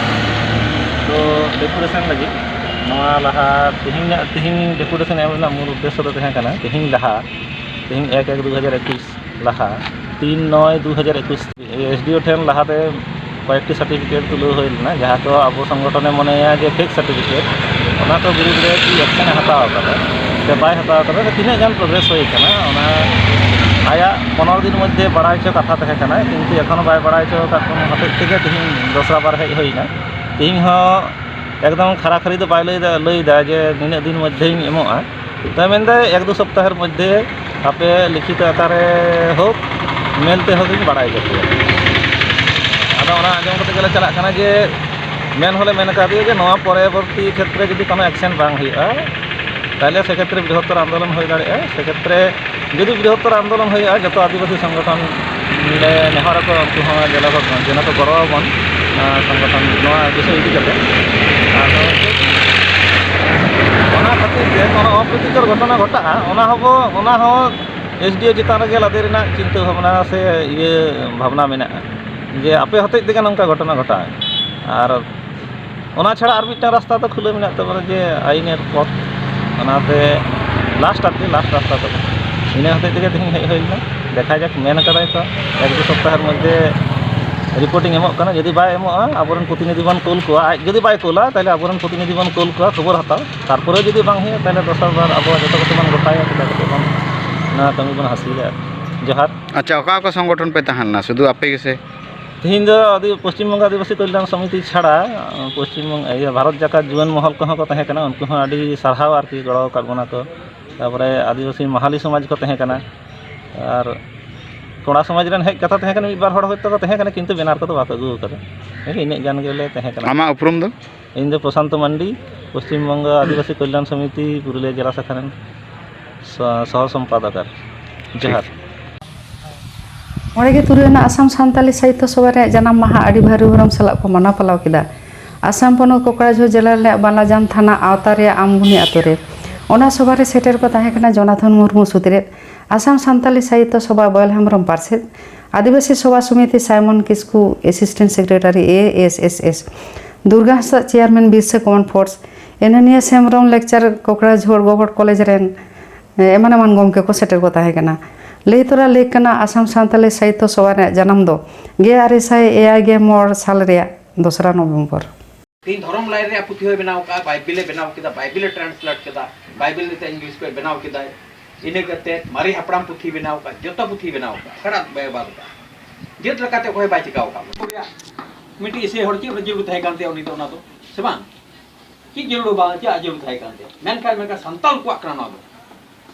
ᱛᱚ, ᱰᱮᱯᱩᱴᱮᱥᱚᱱ ᱞᱟᱹᱜᱤᱫ ᱱᱚᱣᱟ ᱞᱟᱦᱟ ᱛᱮᱦᱮᱧ, ᱛᱮᱦᱮᱧ ᱰᱮᱯᱩᱴᱮᱥᱚᱱ ᱮᱢ ᱨᱮᱱᱟᱜ ᱢᱩᱞ ᱩᱫᱽᱫᱮᱥᱥᱚ ᱫᱚ ᱛᱟᱦᱮᱸ ᱠᱟᱱᱟ, ᱛᱮᱦᱮᱧ ᱞᱟᱦᱟ, ᱛᱮᱦᱮᱧ ᱮᱠ ᱮᱠ ᱫᱩ ᱦᱟᱡᱟᱨ ᱮᱠᱩᱥ ᱞᱟᱦᱟ, ᱛᱤᱱ ᱱᱚᱭ ᱫᱩ ᱦᱟᱡᱟᱨ ᱮᱠᱩᱥ, ᱮᱥᱰᱤᱳ ᱴᱷᱮᱱ ᱞᱟᱦᱟᱛᱮ ᱠᱚᱭᱮᱠᱴᱤ ᱥᱟᱨᱴᱤᱯᱷᱤᱠᱮᱴ ᱛᱩᱞᱟᱹᱣ ᱦᱩᱭ ᱞᱮᱱᱟ, ᱡᱟᱦᱟᱸ ᱠᱚ ᱟᱵᱚ ᱥᱚᱝᱜᱚᱴᱷᱚᱱᱮ ᱢᱚᱱᱮᱭᱟ ᱡᱮ ᱯᱷᱮᱠ ᱥᱟᱨᱴᱤᱯᱷᱤᱠᱮᱴ, ᱚᱱᱟ ᱠᱚ ᱵᱤᱨᱩᱫᱽ ᱨᱮ ᱪᱮᱫ ᱮᱠᱥᱮᱱ ᱮ ᱦᱟᱛᱟᱣ ᱟᱠᱟᱫᱟ ᱥᱮ ᱵᱟᱭ ᱦᱟᱛᱟᱣ ᱟᱠᱟᱫᱟ, ᱥᱮ ᱛᱤᱱᱟᱹᱜ ᱜᱟᱱ ᱯᱨᱚᱜᱨᱮᱥ ᱦᱩᱭ ᱟᱠᱟᱱᱟ, ᱚᱱᱟ ᱟᱭᱟᱜ ᱯᱚᱱᱨᱚ ᱫᱤᱱ ᱢᱚᱫᱽᱫᱷᱮ ᱵᱟᱲᱟᱭ ᱦᱚᱪᱚ ᱠᱟᱛᱷᱟ ᱛᱟᱦᱮᱸ ᱠᱟᱱᱟ, ᱠᱤᱱᱛᱩ ᱮᱠᱷᱚᱱᱳ ᱵᱟᱭ ᱵᱟᱲᱟᱭ ᱦᱚᱪᱚ ᱟᱠᱟᱫ ᱵᱚᱱ ᱦᱚᱛᱮᱡ ᱛᱮᱜᱮ ᱛᱮᱦᱮᱧ ᱫᱚᱥᱨᱟ ᱵᱟᱨ ᱦᱮᱡ ᱦᱩᱭ ᱮᱱᱟ᱾ ᱛᱮᱦᱮᱧ ᱦᱚᱸ ᱮᱠᱫᱚᱢ ᱠᱷᱟᱨᱟᱠᱷᱟᱨᱤ ᱫᱚ ᱵᱟᱭ ᱞᱟᱹᱭᱫᱟ, ᱞᱟᱹᱭᱫᱟ ᱡᱮ ᱱᱤᱱᱟᱹᱜ ᱫᱤᱱ ᱢᱚᱫᱽᱫᱷᱮᱧ ᱮᱢᱚᱜᱼᱟ᱾ ᱛᱚ, ᱢᱮᱱᱫᱟᱭ ᱮᱠ ᱫᱩ ᱥᱚᱯᱛᱟᱦᱚᱨ ᱢᱚᱫᱽᱫᱷᱮ ᱟᱯᱮ ᱞᱤᱠᱷᱤᱛ ᱟᱠᱟᱨᱮ ᱦᱳᱠ, ᱢᱮᱞ ᱛᱮ ᱦᱳᱠ ᱤᱧ ᱵᱟᱲᱟᱭ ᱦᱚᱪᱚ ᱯᱮᱭᱟ᱾ ᱟᱫᱚ ᱚᱱᱟ ᱟᱸᱡᱚᱢ ᱠᱟᱛᱮ ᱜᱮᱞᱮ ᱪᱟᱞᱟᱜ ᱠᱟᱱᱟ ᱡᱮ ᱢᱮᱱ ᱦᱚᱸᱞᱮ ᱢᱮᱱ ᱠᱟᱫᱮᱭᱟ ᱡᱮ ᱱᱚᱣᱟ ᱯᱚᱨᱚᱵᱚᱨᱛᱤ ᱠᱷᱮᱛᱨᱮ ᱡᱩᱫᱤ ᱠᱳᱱᱳ ᱮᱠᱥᱮᱱ ᱵᱟᱝ ᱦᱩᱭᱩᱜᱼᱟ, ᱛᱟᱦᱚᱞᱮ ᱥᱮᱠᱷᱮᱛᱨᱮ ᱵᱨᱤᱦᱚᱛᱛᱚᱨ ᱟᱱᱫᱳᱞᱚᱱ ᱦᱩᱭ ᱫᱟᱲᱮᱭᱟᱜᱼᱟ᱾ ᱥᱮᱠᱷᱮᱛᱨᱮ ᱡᱩᱫᱤ ᱵᱨᱤᱦᱚᱛᱛᱚᱨ ᱟᱱᱫᱳᱞᱚᱱ ᱦᱩᱭᱩᱜᱼᱟ, ᱡᱚᱛᱚ ᱟᱹᱫᱤᱵᱟᱹᱥᱤ ᱥᱚᱝᱜᱚᱴᱷᱚᱱ ᱞᱮ ᱱᱮᱦᱚᱨ ᱟᱠᱚᱣᱟ, ᱩᱱᱠᱩ ᱦᱚᱸ ᱡᱮᱱᱚ ᱠᱚ, ᱡᱮᱱᱚ ᱠᱚ ᱜᱚᱲᱚ ᱟᱵᱚᱱ, ᱱᱚᱣᱟ ᱥᱚᱝᱜᱚᱴᱷᱚᱱ, ᱱᱚᱣᱟ ᱵᱤᱥᱚᱭ ᱤᱫᱤ ᱠᱟᱛᱮ᱾ ᱟᱫᱚ ᱚᱱᱟ ᱠᱷᱟᱹᱛᱤᱨ ᱛᱮ ᱠᱳᱱᱳ ᱚᱯᱨᱤᱛᱤᱠᱚᱨ ᱜᱷᱚᱴᱚᱱᱟ ᱜᱷᱚᱴᱟᱜᱼᱟ, ᱚᱱᱟ ᱦᱚᱸᱵᱚ, ᱚᱱᱟ ᱦᱚᱸ ᱮᱥᱰᱤᱳ ᱪᱮᱛᱟᱱ ᱨᱮᱜᱮ ᱞᱟᱫᱮ ᱨᱮᱱᱟᱜ ᱪᱤᱱᱛᱟᱹ ᱵᱷᱟᱵᱽᱱᱟ ᱥᱮ ᱤᱭᱟᱹ ᱵᱷᱟᱵᱽᱱᱟ ᱢᱮᱱᱟᱜᱼᱟ, ᱡᱮ ᱟᱯᱮ ᱦᱚᱛᱮᱡ ᱛᱮᱜᱮ ᱱᱚᱝᱠᱟ ᱜᱷᱚᱴᱚᱱᱟ ᱜᱷᱚᱴᱟᱜᱼᱟ᱾ ᱟᱨ ᱚᱱᱟ ᱪᱷᱟᱲᱟ ᱟᱨ ᱢᱤᱫᱴᱟᱝ ᱨᱟᱥᱛᱟ ᱫᱚ ᱠᱷᱩᱞᱟᱹᱣ ᱢᱮᱱᱟᱜ ᱛᱟᱵᱚᱱᱟ, ᱡᱮ ᱟᱭᱤᱱᱮᱨ ᱯᱚᱛᱷ, ᱚᱱᱟᱛᱮ ᱞᱟᱥᱴ ᱟᱨᱠᱤ, ᱞᱟᱥᱴ ᱨᱟᱥᱛᱟ ᱛᱟᱵᱚᱱ᱾ ᱤᱱᱟᱹ ᱦᱚᱛᱮᱡ ᱛᱮᱜᱮ ᱛᱮᱦᱮᱧ ᱦᱮᱡ ᱦᱩᱭ ᱞᱮᱱᱟ᱾ ᱫᱮᱠᱷᱟ ᱡᱟᱠ, ᱢᱮᱱ ᱠᱟᱫᱟᱭ ᱛᱚ, ᱮᱠ ᱫᱩ ᱥᱚᱯᱛᱟᱦᱚᱨ ᱢᱚᱫᱽᱫᱷᱮ ᱨᱤᱯᱳᱨᱴᱤᱝ ᱮᱢᱚᱜ ᱠᱟᱱᱟ᱾ ᱡᱩᱫᱤ ᱵᱟᱭ ᱮᱢᱚᱜᱼᱟ, ᱟᱵᱚᱨᱮᱱ ᱯᱨᱚᱛᱤᱱᱤᱫᱷᱤ ᱵᱚᱱ ᱠᱩᱞ ᱠᱚᱣᱟ᱾ ᱟᱡ ᱡᱩᱫᱤ ᱵᱟᱭ ᱠᱩᱞᱟ, ᱛᱟᱦᱚᱞᱮ ᱟᱵᱚᱨᱮᱱ ᱯᱨᱚᱛᱤᱱᱤᱫᱷᱤ ᱵᱚᱱ ᱠᱩᱞ ᱠᱚᱣᱟ ᱠᱷᱚᱵᱚᱨ ᱦᱟᱛᱟᱣ᱾ ᱛᱟᱨᱯᱚᱨᱮ ᱡᱩᱫᱤ ᱵᱟᱝ ᱦᱩᱭᱩᱜᱼᱟ, ᱛᱟᱦᱚᱞᱮ ᱫᱚᱥᱟᱨ ᱵᱟᱨ ᱟᱵᱚ ᱡᱚᱛᱚ ᱠᱚᱛᱮ ᱵᱚᱱ ᱜᱚᱴᱟᱭᱟ, ᱪᱮᱠᱟ ᱠᱟᱛᱮ ᱵᱚᱱ ᱱᱚᱣᱟ ᱠᱟᱹᱢᱤ ᱵᱚᱱ ᱦᱟᱹᱥᱤᱞᱟ᱾ ᱡᱚᱦᱟᱨ᱾ ᱟᱪᱪᱷᱟ, ᱚᱠᱟ ᱚᱠᱟ ᱥᱚᱝᱜᱚᱴᱷᱚᱱ ᱯᱮ ᱛᱟᱦᱮᱸ ᱞᱮᱱᱟ? ᱥᱩᱫᱷᱩ ᱟᱯᱮ ᱜᱮᱥᱮ? ᱛᱮᱦᱮᱧ ᱫᱚ ᱟᱹᱫᱤ-, ᱯᱚᱥᱪᱤᱢ ᱵᱚᱝᱜᱚ ᱟᱹᱫᱤᱵᱟᱹᱥᱤ ᱠᱚᱞᱭᱟᱱ ᱥᱚᱢᱤᱛᱤ ᱪᱷᱟᱲᱟ, ᱯᱚᱥᱪᱤᱢ ᱵᱚᱝᱜᱚ, ᱤᱭᱟᱹ, ᱵᱷᱟᱨᱚᱛ ᱡᱟᱠᱟᱛ ᱡᱩᱣᱟᱹᱱ ᱢᱚᱦᱚᱞ ᱠᱚᱦᱚᱸ ᱠᱚ ᱛᱟᱦᱮᱸ ᱠᱟᱱᱟ, ᱩᱱᱠᱩ ᱦᱚᱸ ᱟᱹᱰᱤ ᱥᱟᱨᱦᱟᱣ ᱟᱨᱠᱤ, ᱜᱚᱲᱚ ᱟᱠᱟᱫ ᱵᱚᱱᱟ ᱠᱚ᱾ ᱛᱟᱨᱯᱚᱨᱮ ᱟᱹᱫᱤᱵᱟᱹᱥᱤ ᱢᱟᱦᱟᱞᱤ ᱥᱚᱢᱟᱡᱽ ᱠᱚ ᱛᱟᱦᱮᱸ ᱠᱟᱱᱟ, ᱟᱨ ᱠᱚᱲᱟ ᱥᱚᱢᱟᱡᱽ ᱨᱮᱱ ᱦᱮᱡ ᱠᱟᱛᱷᱟ ᱛᱟᱦᱮᱸ ᱠᱟᱱᱟ, ᱢᱤᱫ ᱵᱟᱨ ᱦᱚᱲ ᱦᱚᱭᱛᱳ ᱠᱚ ᱛᱟᱦᱮᱸ ᱠᱟᱱᱟ, ᱠᱤᱱᱛᱩ ᱵᱮᱱᱟᱨ ᱠᱚᱫᱚ ᱵᱟᱠᱚ ᱟᱹᱜᱩ ᱟᱠᱟᱫᱟ᱾ ᱤᱱᱟᱹᱜ ᱜᱟᱱ ᱜᱮᱞᱮ ᱛᱟᱦᱮᱸ ᱠᱟᱱᱟ᱾ ᱟᱢᱟᱜ ᱩᱯᱨᱩᱢ ᱫᱚ? ᱤᱧ ᱫᱚ ᱯᱨᱚᱥᱟᱱᱛᱚ ᱢᱟᱱᱰᱤ, ᱯᱚᱥᱪᱤᱢ ᱵᱚᱝᱜᱚ ᱟᱹᱫᱤᱵᱟᱹᱥᱤ ᱠᱚᱞᱭᱟᱱ ᱥᱚᱢᱤᱛᱤ ᱯᱩᱨᱩᱞᱤᱭᱟᱹ ᱡᱮᱞᱟ ᱥᱟᱠᱷᱟ ᱨᱮᱱ ᱥᱚ-, ᱥᱚᱦᱚ ᱥᱚᱢᱯᱟᱫᱚᱠ ᱟᱨ᱾ ᱡᱚᱦᱟᱨ᱾ ᱢᱚᱬᱮ ᱜᱮᱞ ᱛᱩᱨᱩᱭ ᱟᱱᱟᱜ ᱟᱥᱟᱢ ᱥᱟᱱᱛᱟᱞᱤ ᱥᱟᱦᱤᱛᱛᱚ ᱥᱚᱵᱷᱟ ᱨᱮᱭᱟᱜ ᱡᱟᱱᱟᱢ ᱢᱟᱦᱟ ᱟᱹᱰᱤ ᱵᱷᱟᱹᱨᱩ ᱵᱷᱩᱨᱩᱢ ᱥᱟᱞᱟᱜ ᱠᱚ ᱢᱟᱱᱟᱣ ᱯᱟᱞᱟᱣ ᱠᱮᱫᱟ᱾ ᱟᱥᱟᱢ ᱯᱚᱱᱚᱛ ᱠᱚᱠᱲᱟᱡᱷᱚᱨ ᱡᱮᱞᱟ ᱨᱮᱭᱟᱜ ᱵᱟᱞᱟᱡᱟᱱ ᱛᱷᱟᱱᱟ ᱟᱣᱛᱟ ᱨᱮᱭᱟᱜ ᱟᱢᱵᱩᱱᱤ ᱟᱛᱳ ᱨᱮ᱾ ᱚᱱᱟ ᱥᱚᱵᱷᱟ ᱨᱮ ᱥᱮᱴᱮᱨ ᱠᱚ ᱛᱟᱦᱮᱸ ᱠᱟᱱᱟ ᱡᱚᱱᱟᱛᱷᱚᱱ ᱢᱩᱨᱢᱩ ᱥᱩᱛᱨᱮᱫ, ᱟᱥᱟᱢ ᱥᱟᱱᱛᱟᱞᱤ ᱥᱟᱦᱤᱛᱛᱚ ᱥᱚᱵᱷᱟ ᱵᱚᱭᱮᱞ ᱦᱮᱢᱵᱨᱚᱢ ᱯᱟᱨᱥᱮᱛ, Adibasi Sabha Samiti Simon Kisku, assistant secretary, A S S S, Durga ᱦᱟᱸᱥᱫᱟᱜ, ᱪᱮᱭᱟᱨᱢᱮᱱ ᱵᱤᱨᱥᱟ ᱠᱚᱢᱚᱱ ᱯᱷᱳᱨᱥ, ᱮᱱᱟᱱᱤᱭᱟᱹ Hembrom, lecturer Kokrajhar government college ᱨᱮᱱ ᱮᱢᱟᱱ ᱮᱢᱟᱱ ᱜᱚᱢᱠᱮ ᱠᱚ ᱥᱮᱴᱮᱨ ᱠᱚ ᱛᱟᱦᱮᱸ ᱠᱟᱱᱟ᱾ ᱞᱟᱹᱭ ᱛᱚᱨᱟ ᱞᱟᱹᱭ ᱠᱟᱱᱟ, ᱟᱥᱟᱢ ᱥᱟᱱᱛᱟᱞᱤ ᱥᱟᱦᱤᱛᱛᱚ ᱥᱚᱵᱷᱟ ᱨᱮᱭᱟᱜ ᱡᱟᱱᱟᱢ ᱫᱚ ᱜᱮᱞ ᱟᱨᱮ ᱥᱟᱭ ᱮᱭᱟᱭ ᱜᱮᱞ ᱢᱚᱬᱮ ᱥᱟᱞ ᱨᱮᱭᱟᱜ ᱫᱚᱥᱨᱟ ᱱᱚᱵᱷᱮᱢᱵᱚᱨ᱾ ᱛᱮᱦᱮᱧ ᱫᱷᱚᱨᱚᱢ ᱞᱟᱭᱤᱱ ᱨᱮᱭᱟᱜ ᱯᱩᱛᱷᱤ ᱦᱚᱸᱭ ᱵᱮᱱᱟᱣ ᱠᱟᱜᱼᱟ, ᱵᱟᱭᱵᱮᱞᱮ ᱵᱮᱱᱟᱣ ᱠᱮᱫᱟ, ᱵᱟᱭᱵᱮᱞᱮ ᱴᱨᱟᱱᱥᱞᱮᱴ ᱠᱮᱫᱟ, ᱵᱟᱭᱵᱮᱞ ᱱᱤᱛᱚᱜ ᱤᱝᱞᱤᱥ ᱠᱚᱭ ᱵᱮᱱᱟᱣ ᱠᱮᱫᱟᱭ᱾ ᱤᱱᱟᱹ ᱠᱟᱛᱮ ᱢᱟᱨᱮ ᱦᱟᱯᱲᱟᱢ ᱯᱩᱛᱷᱤ ᱵᱮᱱᱟᱣ ᱠᱟᱜᱼᱟ, ᱡᱚᱛᱚ ᱯᱩᱛᱷᱤ ᱵᱮᱱᱟᱣ ᱠᱟᱜᱼᱟ, ᱚᱠᱟᱴᱟᱜ ᱵᱟᱭ ᱵᱟᱫ ᱠᱟᱜᱼᱟ᱾ ᱡᱟᱹᱛ ᱞᱮᱠᱟᱛᱮ ᱚᱠᱚᱭ ᱵᱟᱭ ᱪᱤᱠᱟᱣ ᱠᱟᱜ ᱵᱚᱱᱟ᱾ ᱢᱤᱫᱴᱤᱡ ᱤᱥᱟᱹᱭ ᱦᱚᱲ ᱪᱮᱫ ᱨᱮ ᱡᱟᱹᱨᱩᱲ ᱛᱟᱦᱮᱸ ᱠᱟᱱ ᱛᱟᱭᱟ ᱩᱱᱤ ᱫᱚ ᱚᱱᱟ ᱫᱚ, ᱥᱮ ᱵᱟᱝ? ᱪᱮᱫ ᱡᱟᱹᱨᱩᱲ ᱵᱟᱝ, ᱪᱮᱫ ᱡᱟᱹᱨᱩᱲ ᱛᱟᱦᱮᱸ ᱠᱟᱱ ᱛᱟᱭᱟ? ᱢᱮᱱᱠᱷᱟᱱ, ᱢᱮᱱᱠᱷᱟᱱ ᱥᱟᱱᱛᱟᱲ ᱠᱚᱣᱟᱜ ᱠᱟᱱᱟ ᱱᱚᱣᱟ ᱫᱚ᱾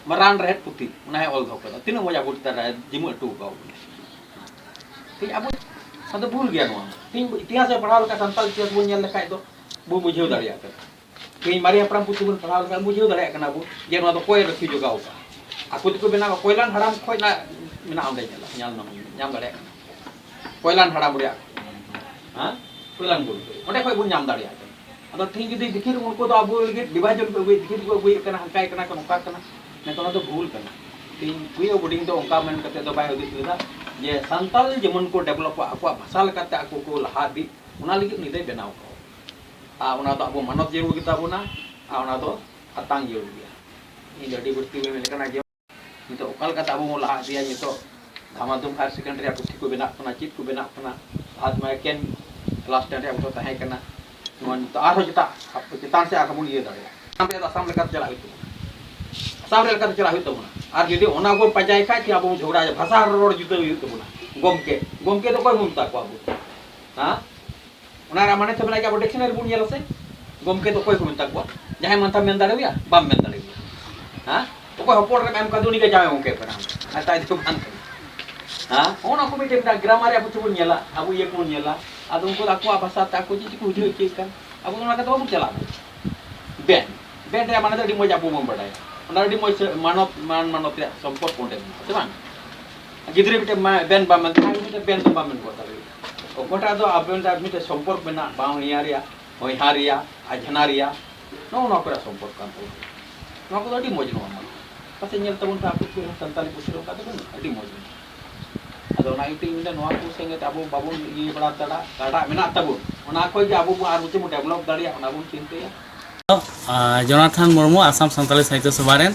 ᱢᱟᱨᱟᱝ ᱨᱮᱦᱮᱫ ᱯᱩᱛᱷᱤ, ᱚᱱᱟ ᱦᱚᱸᱭ ᱚᱞ ᱫᱚᱦᱚ ᱠᱟᱫᱟ᱾ ᱛᱤᱱᱟᱹᱜ ᱢᱚᱡᱽ ᱟᱵᱚ ᱪᱮᱛᱟᱱ ᱨᱮ ᱡᱤᱢᱟᱹ ᱦᱚᱴᱚ ᱠᱟᱜ ᱵᱚᱱᱟ᱾ ᱛᱮᱦᱮᱧ ᱟᱵᱚ, ᱟᱫᱚ ᱵᱷᱩᱞ ᱜᱮᱭᱟ ᱱᱚᱣᱟ᱾ ᱛᱮᱦᱮᱧ ᱤᱛᱤᱦᱟᱥ ᱮ ᱯᱟᱲᱦᱟᱣ ᱞᱮᱠᱷᱟᱱ, ᱥᱟᱱᱛᱟᱲ ᱤᱛᱤᱦᱟᱥ ᱵᱚᱱ ᱧᱮᱞ ᱞᱮᱠᱷᱟᱡ ᱫᱚ ᱵᱚ ᱵᱩᱡᱷᱟᱹᱣ ᱫᱟᱲᱮᱭᱟᱜ ᱠᱟᱱᱟ᱾ ᱛᱮᱦᱮᱧ ᱢᱟᱨᱮ ᱦᱟᱯᱲᱟᱢ ᱯᱩᱛᱷᱤ ᱵᱚᱱ ᱯᱟᱲᱦᱟᱣ ᱞᱮᱠᱷᱟᱱ ᱵᱩᱡᱷᱟᱹᱣ ᱫᱟᱲᱮᱭᱟᱜ ᱠᱟᱱᱟ ᱵᱚ ᱡᱮ ᱱᱚᱣᱟ ᱫᱚ ᱚᱠᱚᱭ ᱨᱟᱹᱠᱷᱤ ᱡᱚᱜᱟᱣ ᱠᱟᱜᱼᱟ᱾ ᱟᱠᱚ ᱛᱮᱠᱚ ᱵᱮᱱᱟᱣ, ᱠᱚᱭᱞᱟᱱ ᱦᱟᱲᱟᱢ ᱠᱷᱚᱡ ᱱᱟ ᱢᱮᱱᱟᱜᱼᱟ ᱚᱸᱰᱮ, ᱧᱮᱞ, ᱧᱟᱢ, ᱧᱟᱢ ᱫᱟᱲᱮᱭᱟᱜ ᱠᱟᱱᱟ᱾ ᱠᱚᱭᱞᱟᱱ ᱦᱟᱲᱟᱢ ᱨᱮᱭᱟᱜ, ᱦᱮᱸ, ᱠᱚᱭᱞᱟᱱ ᱵᱩᱨᱩ, ᱚᱸᱰᱮ ᱠᱷᱚᱡ ᱵᱚᱱ ᱧᱟᱢ ᱫᱟᱲᱮᱭᱟᱜ ᱠᱟᱱᱟ᱾ ᱟᱫᱚ ᱛᱮᱦᱮᱧ ᱡᱩᱫᱤ ᱫᱤᱠᱷᱤᱛ ᱩᱱᱠᱩ ᱫᱚ ᱟᱵᱚ ᱞᱟᱹᱜᱤᱫ ᱵᱤᱵᱷᱟᱡᱚᱱ ᱠᱚ ᱟᱹᱜᱩᱭᱮᱫ, ᱫᱤᱠᱷᱤᱛ ᱠᱚ ᱟᱹᱜᱩᱭᱮᱫ ᱠᱟᱱᱟ, ᱦᱟᱱᱠᱟᱭ ᱠᱟᱱᱟ ᱠᱚ, ᱱᱚᱝᱠᱟ ᱠᱟᱱᱟ, ᱢᱮᱱᱠᱷᱟᱱ ᱚᱱᱟ ᱫᱚ ᱵᱷᱩᱞ ᱠᱟᱱᱟ᱾ ᱛᱮᱦᱮᱧ ᱠᱩᱭᱟᱹ ᱵᱳᱰᱤᱝ ᱫᱚ ᱚᱱᱠᱟ ᱢᱮᱱ ᱠᱟᱛᱮ ᱫᱚ ᱵᱟᱭ ᱦᱩᱫᱤᱥ ᱞᱮᱫᱟ ᱡᱮ ᱥᱟᱱᱛᱟᱞ ᱡᱮᱢᱚᱱ ᱠᱚ ᱰᱮᱵᱷᱞᱚᱯᱚᱜ, ᱟᱠᱚᱣᱟᱜ ᱵᱷᱟᱥᱟ ᱞᱮᱠᱟᱛᱮ ᱟᱠᱚ ᱠᱚ ᱞᱟᱦᱟ ᱤᱫᱤᱜ, ᱚᱱᱟ ᱞᱟᱹᱜᱤᱫ ᱩᱱᱤ ᱫᱚᱭ ᱵᱮᱱᱟᱣ ᱠᱟᱣᱟ᱾ ᱟᱨ ᱚᱱᱟ ᱫᱚ ᱟᱵᱚ ᱢᱟᱱᱚᱛ ᱡᱟᱹᱨᱩᱲ ᱜᱮᱛᱟ ᱵᱚᱱᱟ, ᱟᱨ ᱚᱱᱟ ᱫᱚ ᱟᱛᱟᱝ ᱡᱟᱹᱨᱩᱲ ᱜᱮᱭᱟ᱾ ᱤᱧ ᱫᱚ ᱟᱹᱰᱤ ᱵᱟᱹᱲᱛᱤ ᱵᱟᱹᱧ ᱢᱮᱱ ᱠᱟᱱᱟ ᱡᱮ ᱱᱤᱛᱚᱜ ᱚᱠᱟ ᱞᱮᱠᱟᱛᱮ ᱟᱵᱚ ᱵᱚᱱ ᱞᱟᱦᱟ ᱤᱫᱤᱭᱟ᱾ ᱱᱤᱛᱚᱜ ᱫᱷᱟᱢᱟᱫᱩᱢ ᱦᱟᱭᱟᱨ ᱥᱮᱠᱮᱱᱰᱟᱨᱤ ᱨᱮᱭᱟᱜ ᱯᱩᱛᱷᱤ ᱠᱚ ᱵᱮᱱᱟᱜ ᱠᱟᱱᱟ, ᱪᱮᱫ ᱠᱚ ᱵᱮᱱᱟᱜ ᱠᱟᱱᱟ, ᱞᱟᱦᱟ ᱛᱮᱢᱟ ᱮᱠᱮᱱ ᱠᱞᱟᱥ ᱴᱮᱱ ᱨᱮᱭᱟᱜ ᱵᱚᱛᱚᱨ ᱛᱟᱦᱮᱸ ᱠᱟᱱᱟ᱾ ᱱᱚᱣᱟ ᱱᱤᱛᱚᱜ ᱟᱨᱦᱚᱸ ᱪᱮᱛᱟᱱ, ᱪᱮᱛᱟᱱ ᱥᱮᱫ ᱟᱨᱦᱚᱸ ᱵᱚᱱ ᱤᱭᱟᱹ ᱫᱟᱲᱮᱭᱟᱜᱼᱟ᱾ ᱟᱥᱟᱢ ᱨᱮᱭᱟᱜ ᱫᱚ ᱟᱥᱟᱢ ᱞᱮᱠᱟᱛᱮ ᱪᱟᱞᱟᱜ ᱦᱩᱭᱩᱜ ᱛᱟᱵᱚᱱᱟ᱾ ᱟᱥᱟᱢ ᱨᱮ ᱞᱮᱠᱟᱛᱮ ᱪᱟᱞᱟᱜ ᱦᱩᱭᱩᱜ ᱛᱟᱵᱚᱱᱟ᱾ ᱟᱨ ᱡᱩᱫᱤ ᱚᱱᱟ ᱵᱚᱱ ᱯᱟᱸᱡᱟᱭ ᱠᱷᱟᱡ, ᱛᱮ ᱟᱵᱚ ᱵᱚᱱ ᱡᱷᱚᱜᱽᱲᱟᱜᱼᱟ, ᱵᱷᱟᱥᱟ ᱨᱚᱲ ᱡᱩᱫᱟᱹ ᱦᱩᱭᱩᱜ ᱛᱟᱵᱚᱱᱟ᱾ ᱜᱚᱢᱠᱮ, ᱜᱚᱢᱠᱮ ᱫᱚ ᱚᱠᱚᱭ ᱵᱚᱱ ᱢᱮᱛᱟ ᱠᱚᱣᱟ ᱟᱵᱚ? ᱦᱮᱸ? ᱚᱱᱟ ᱨᱮᱭᱟᱜ ᱢᱟᱱᱮ ᱛᱚ ᱢᱮᱱᱟᱜ ᱜᱮᱭᱟ, ᱟᱵᱚ ᱰᱤᱠᱥᱚᱱᱟᱨᱤ ᱵᱚᱱ ᱧᱮᱞᱟ ᱥᱮ, ᱜᱚᱢᱠᱮ ᱫᱚ ᱚᱠᱚᱭ ᱠᱚ ᱢᱮᱛᱟ ᱠᱚᱣᱟ? ᱡᱟᱦᱟᱸᱭ ᱢᱟᱱᱛᱷᱟᱢ ᱢᱮᱱ ᱫᱟᱲᱮᱣᱟᱭᱟ? ᱵᱟᱢ ᱢᱮᱱ ᱫᱟᱲᱮᱣᱟᱭᱟ᱾ ᱦᱮᱸ? ᱚᱠᱚᱭ ᱦᱚᱯᱚᱱ ᱨᱮᱢ ᱮᱢ ᱠᱟᱫᱮ, ᱩᱱᱤ ᱜᱮ ᱡᱟᱶᱟᱭ ᱜᱚᱢᱠᱮ ᱠᱟᱱᱟ᱾ ᱟᱨ ᱛᱟᱭ ᱫᱚ ᱵᱟᱝ ᱠᱟᱱᱟ᱾ ᱦᱮᱸ? ᱦᱚᱸᱜᱼᱚ ᱱᱟ ᱠᱚ ᱢᱤᱫᱴᱮᱱ ᱢᱮᱱᱟᱜᱼᱟ, ᱜᱨᱟᱢᱟᱨ ᱨᱮᱭᱟᱜ ᱯᱩᱛᱷᱤ ᱵᱚᱱ ᱧᱮᱞᱟ, ᱟᱵᱚ ᱤᱭᱟᱹ ᱠᱚᱵᱚᱱ ᱧᱮᱞᱟ, ᱟᱫᱚ ᱩᱱᱠᱩ ᱫᱚ ᱟᱠᱚᱣᱟᱜ ᱵᱷᱟᱥᱟ ᱛᱮ ᱟᱠᱚ ᱪᱮᱫ ᱪᱚᱠᱚ ᱵᱩᱡᱷᱟᱹᱣ ᱦᱚᱪᱚᱭᱮᱫ ᱠᱟᱱ, ᱟᱵᱚ ᱫᱚ ᱚᱱᱟ ᱠᱟᱛᱮ ᱵᱟᱵᱚᱱ ᱪᱟᱞᱟᱜᱼᱟ᱾ ᱵᱮᱱ, ᱵᱮᱱ ᱨᱮᱭᱟᱜ ᱢᱟᱱᱮ ᱫᱚ ᱟᱹᱰᱤ ᱢᱚᱡᱽ ᱟᱵᱚ ᱵᱚᱱ ᱵᱟᱰᱟᱭᱟ, ᱚᱱᱟ ᱟᱹᱰᱤ ᱢᱚᱡᱽ ᱢᱟᱱᱚᱛ, ᱢᱟᱱ ᱢᱟᱱᱚᱛ ᱨᱮᱭᱟᱜ ᱥᱚᱢᱯᱚᱨᱠ ᱚᱸᱰᱮ ᱢᱮᱱᱟᱜᱼᱟ, ᱥᱮ ᱵᱟᱝ? ᱜᱤᱫᱽᱨᱟᱹ ᱢᱤᱫᱴᱮᱱ ᱢᱟ-, ᱵᱮᱱ ᱵᱟᱢ ᱢᱮᱱ ᱫᱟᱲᱮᱭᱟᱜᱼᱟ, ᱢᱤᱫᱴᱮᱱ ᱵᱮᱱ ᱫᱚ ᱵᱟᱢ ᱢᱮᱱ ᱜᱚᱫ ᱫᱟᱲᱮᱭᱟᱜᱼᱟ᱾ ᱚᱠᱚᱭᱴᱟᱜ ᱫᱚ ᱟᱵᱮᱱ ᱟᱨ ᱢᱤᱫᱴᱮᱱ ᱥᱚᱢᱯᱚᱨᱠ ᱢᱮᱱᱟᱜᱼᱟ, ᱵᱟᱝ ᱦᱚᱧᱦᱟᱨ ᱨᱮᱭᱟᱜ, ᱦᱚᱧᱦᱟᱨ ᱨᱮᱭᱟᱜ, ᱟᱡᱷᱱᱟᱨ ᱨᱮᱭᱟᱜ, ᱱᱚᱜᱼᱚ ᱱᱚᱣᱟ ᱠᱚᱨᱮ ᱥᱚᱢᱯᱚᱨᱠ ᱠᱟᱱ ᱛᱟᱵᱚᱱᱟ᱾ ᱱᱚᱣᱟ ᱠᱚᱫᱚ ᱟᱹᱰᱤ ᱢᱚᱡᱽ ᱱᱚᱣᱟ ᱢᱟ᱾ ᱯᱟᱥᱮᱡ ᱧᱮᱞ ᱛᱟᱵᱚᱱ ᱯᱮ, ᱟᱯᱮ ᱠᱚ ᱥᱟᱱᱛᱟᱞᱤ ᱯᱩᱛᱷᱤ ᱨᱮ ᱚᱱᱠᱟ ᱫᱚ ᱵᱟᱹᱱᱩᱜᱼᱟ, ᱟᱹᱰᱤ ᱢᱚᱡᱽ ᱢᱮᱱᱟᱜᱼᱟ᱾ ᱟᱨ ᱚᱱᱟ ᱤᱭᱟᱹᱛᱮ ᱤᱧ ᱢᱮᱱᱫᱟ, ᱱᱚᱣᱟ ᱠᱚ ᱥᱮᱱ ᱠᱟᱛᱮ ᱟᱵᱚ ᱵᱟᱵᱚᱱ ᱤᱭᱟᱹ ᱵᱟᱲᱟ ᱫᱟᱲᱮᱭᱟᱜ, ᱚᱠᱟᱴᱟᱜ ᱢᱮᱱᱟᱜ ᱛᱟᱵᱚᱱ, ᱚᱱᱟ ᱠᱷᱚᱡ ᱜᱮ ᱟᱵᱚ ᱵᱚ ᱟᱨ ᱪᱮᱫ ᱵᱚ develop ᱫᱟᱲᱮᱭᱟᱜ, ᱚᱱᱟ ᱵᱚᱱ ᱪᱤᱱᱛᱟᱹᱭᱟ᱾ ᱟᱨ ᱡᱚᱱᱟᱛᱷᱟᱱ ᱢᱩᱨᱢᱩ, ᱟᱥᱟᱢ ᱥᱟᱱᱛᱟᱲᱤ ᱥᱟᱦᱤᱛᱭᱚ ᱥᱚᱵᱷᱟ ᱨᱮᱱ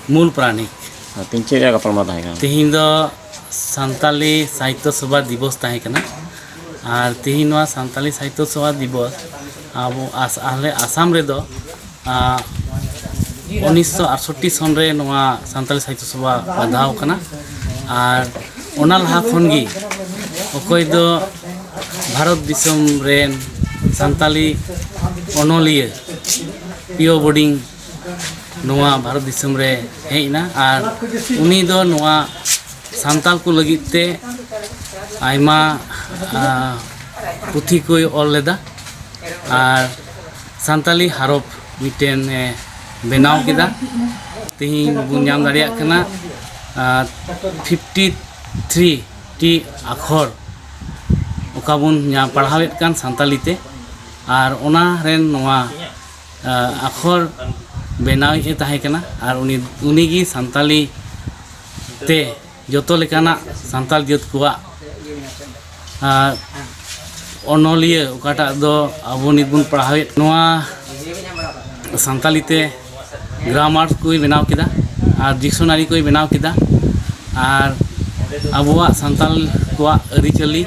ᱢᱩᱞ ᱯᱨᱟᱱᱤᱠ᱾ ᱟᱨ ᱛᱮᱦᱮᱧ ᱪᱮᱫ ᱨᱮᱭᱟᱜ ᱜᱟᱯᱟᱞᱢᱟᱨᱟᱣ ᱛᱟᱦᱮᱸ ᱠᱟᱱᱟ? ᱛᱮᱦᱮᱧ ᱫᱚ ᱥᱟᱱᱛᱟᱞᱤ ᱥᱟᱦᱤᱛᱭᱚ ᱥᱚᱵᱷᱟ ᱫᱤᱵᱚᱥ ᱛᱟᱦᱮᱸ ᱠᱟᱱᱟ᱾ ᱟᱨ ᱛᱮᱦᱮᱧ ᱱᱚᱣᱟ ᱥᱟᱱᱛᱟᱞᱤ ᱥᱟᱦᱤᱛᱭᱚ ᱥᱚᱵᱷᱟ ᱫᱤᱵᱚᱥ ᱟᱵᱚ ᱟᱥ-, ᱟᱞᱮ ᱟᱥᱟᱢ ᱨᱮᱫᱚ, ᱟᱸ, ᱩᱱᱤᱥᱥᱚ ᱟᱴᱥᱚᱴᱴᱤ ᱥᱚᱱ ᱨᱮ ᱱᱚᱣᱟ ᱥᱟᱱᱛᱟᱞᱤ ᱥᱟᱦᱤᱛᱭᱚ ᱥᱚᱵᱷᱟ ᱵᱟᱫᱷᱟᱣ ᱠᱟᱱᱟ᱾ ᱟᱨ ᱚᱱᱟ ᱞᱟᱦᱟ ᱠᱷᱚᱱ ᱜᱮ ᱚᱠᱚᱭ ᱫᱚ ᱵᱷᱟᱨᱚᱛ ᱫᱤᱥᱚᱢ ᱨᱮᱱ ᱥᱟᱱᱛᱟᱞᱤ ᱚᱱᱚᱞᱤᱭᱟᱹ ᱯᱤ ᱳ ᱵᱳᱰᱤᱝ ᱱᱚᱣᱟ ᱵᱷᱟᱨᱚᱛ ᱫᱤᱥᱚᱢ ᱨᱮ ᱦᱮᱡ ᱮᱱᱟ᱾ ᱟᱨ ᱩᱱᱤ ᱫᱚ ᱱᱚᱣᱟ ᱥᱟᱱᱛᱟᱞ ᱠᱚ ᱞᱟᱹᱜᱤᱫ ᱛᱮ ᱟᱭᱢᱟ, ᱟ, ᱯᱩᱛᱷᱤ ᱠᱚᱭ ᱚᱞ ᱞᱮᱫᱟ᱾ ᱟᱨ ᱥᱟᱱᱛᱟᱞᱤ ᱦᱟᱨᱚᱯ ᱢᱤᱫᱴᱮᱱ ᱮ ᱵᱮᱱᱟᱣ ᱠᱮᱫᱟ᱾ ᱛᱮᱦᱮᱧ ᱵᱚᱱ ᱧᱟᱢ ᱫᱟᱲᱮᱭᱟᱜ ᱠᱟᱱᱟ, ᱟ, ᱯᱷᱤᱯᱴᱤ ᱛᱷᱨᱤ ᱴᱤ ᱟᱠᱷᱚᱨ, ᱚᱠᱟ ᱵᱚᱱ ᱧᱟᱢ ᱯᱟᱲᱦᱟᱣᱮᱫ ᱠᱟᱱ ᱥᱟᱱᱛᱟᱞᱤ ᱛᱮ᱾ ᱟᱨ ᱚᱱᱟ ᱨᱮᱱ ᱱᱚᱣᱟ, ᱟ, ᱟᱠᱷᱚᱨ ᱵᱮᱱᱟᱣᱤᱡ ᱮ ᱛᱟᱦᱮᱸ ᱠᱟᱱᱟ᱾ ᱟᱨ ᱩᱱᱤ, ᱩᱱᱤᱜᱮ ᱥᱟᱱᱛᱟᱞᱤ ᱛᱮ ᱡᱚᱛᱚ ᱞᱮᱠᱟᱱᱟᱜ ᱥᱟᱱᱛᱟᱲ ᱡᱟᱹᱛ ᱠᱚᱣᱟᱜ, ᱟᱨ ᱚᱱᱚᱞᱤᱭᱟᱹ ᱚᱠᱟᱴᱟᱜ ᱫᱚ ᱟᱵᱚ ᱱᱤᱛ ᱵᱚᱱ ᱯᱟᱲᱦᱟᱣᱮᱫ, ᱱᱚᱣᱟ ᱥᱟᱱᱛᱟᱞᱤ ᱛᱮ ᱜᱨᱟᱢᱟᱨ ᱠᱚᱭ ᱵᱮᱱᱟᱣ ᱠᱮᱫᱟ ᱟᱨ ᱰᱤᱠᱥᱚᱱᱟᱨᱤ ᱠᱚᱭ ᱵᱮᱱᱟᱣ ᱠᱮᱫᱟ᱾ ᱟᱨ ᱟᱵᱚᱣᱟᱜ ᱥᱟᱱᱛᱟᱲ ᱠᱚᱣᱟᱜ ᱟᱹᱨᱤᱪᱟᱹᱞᱤ,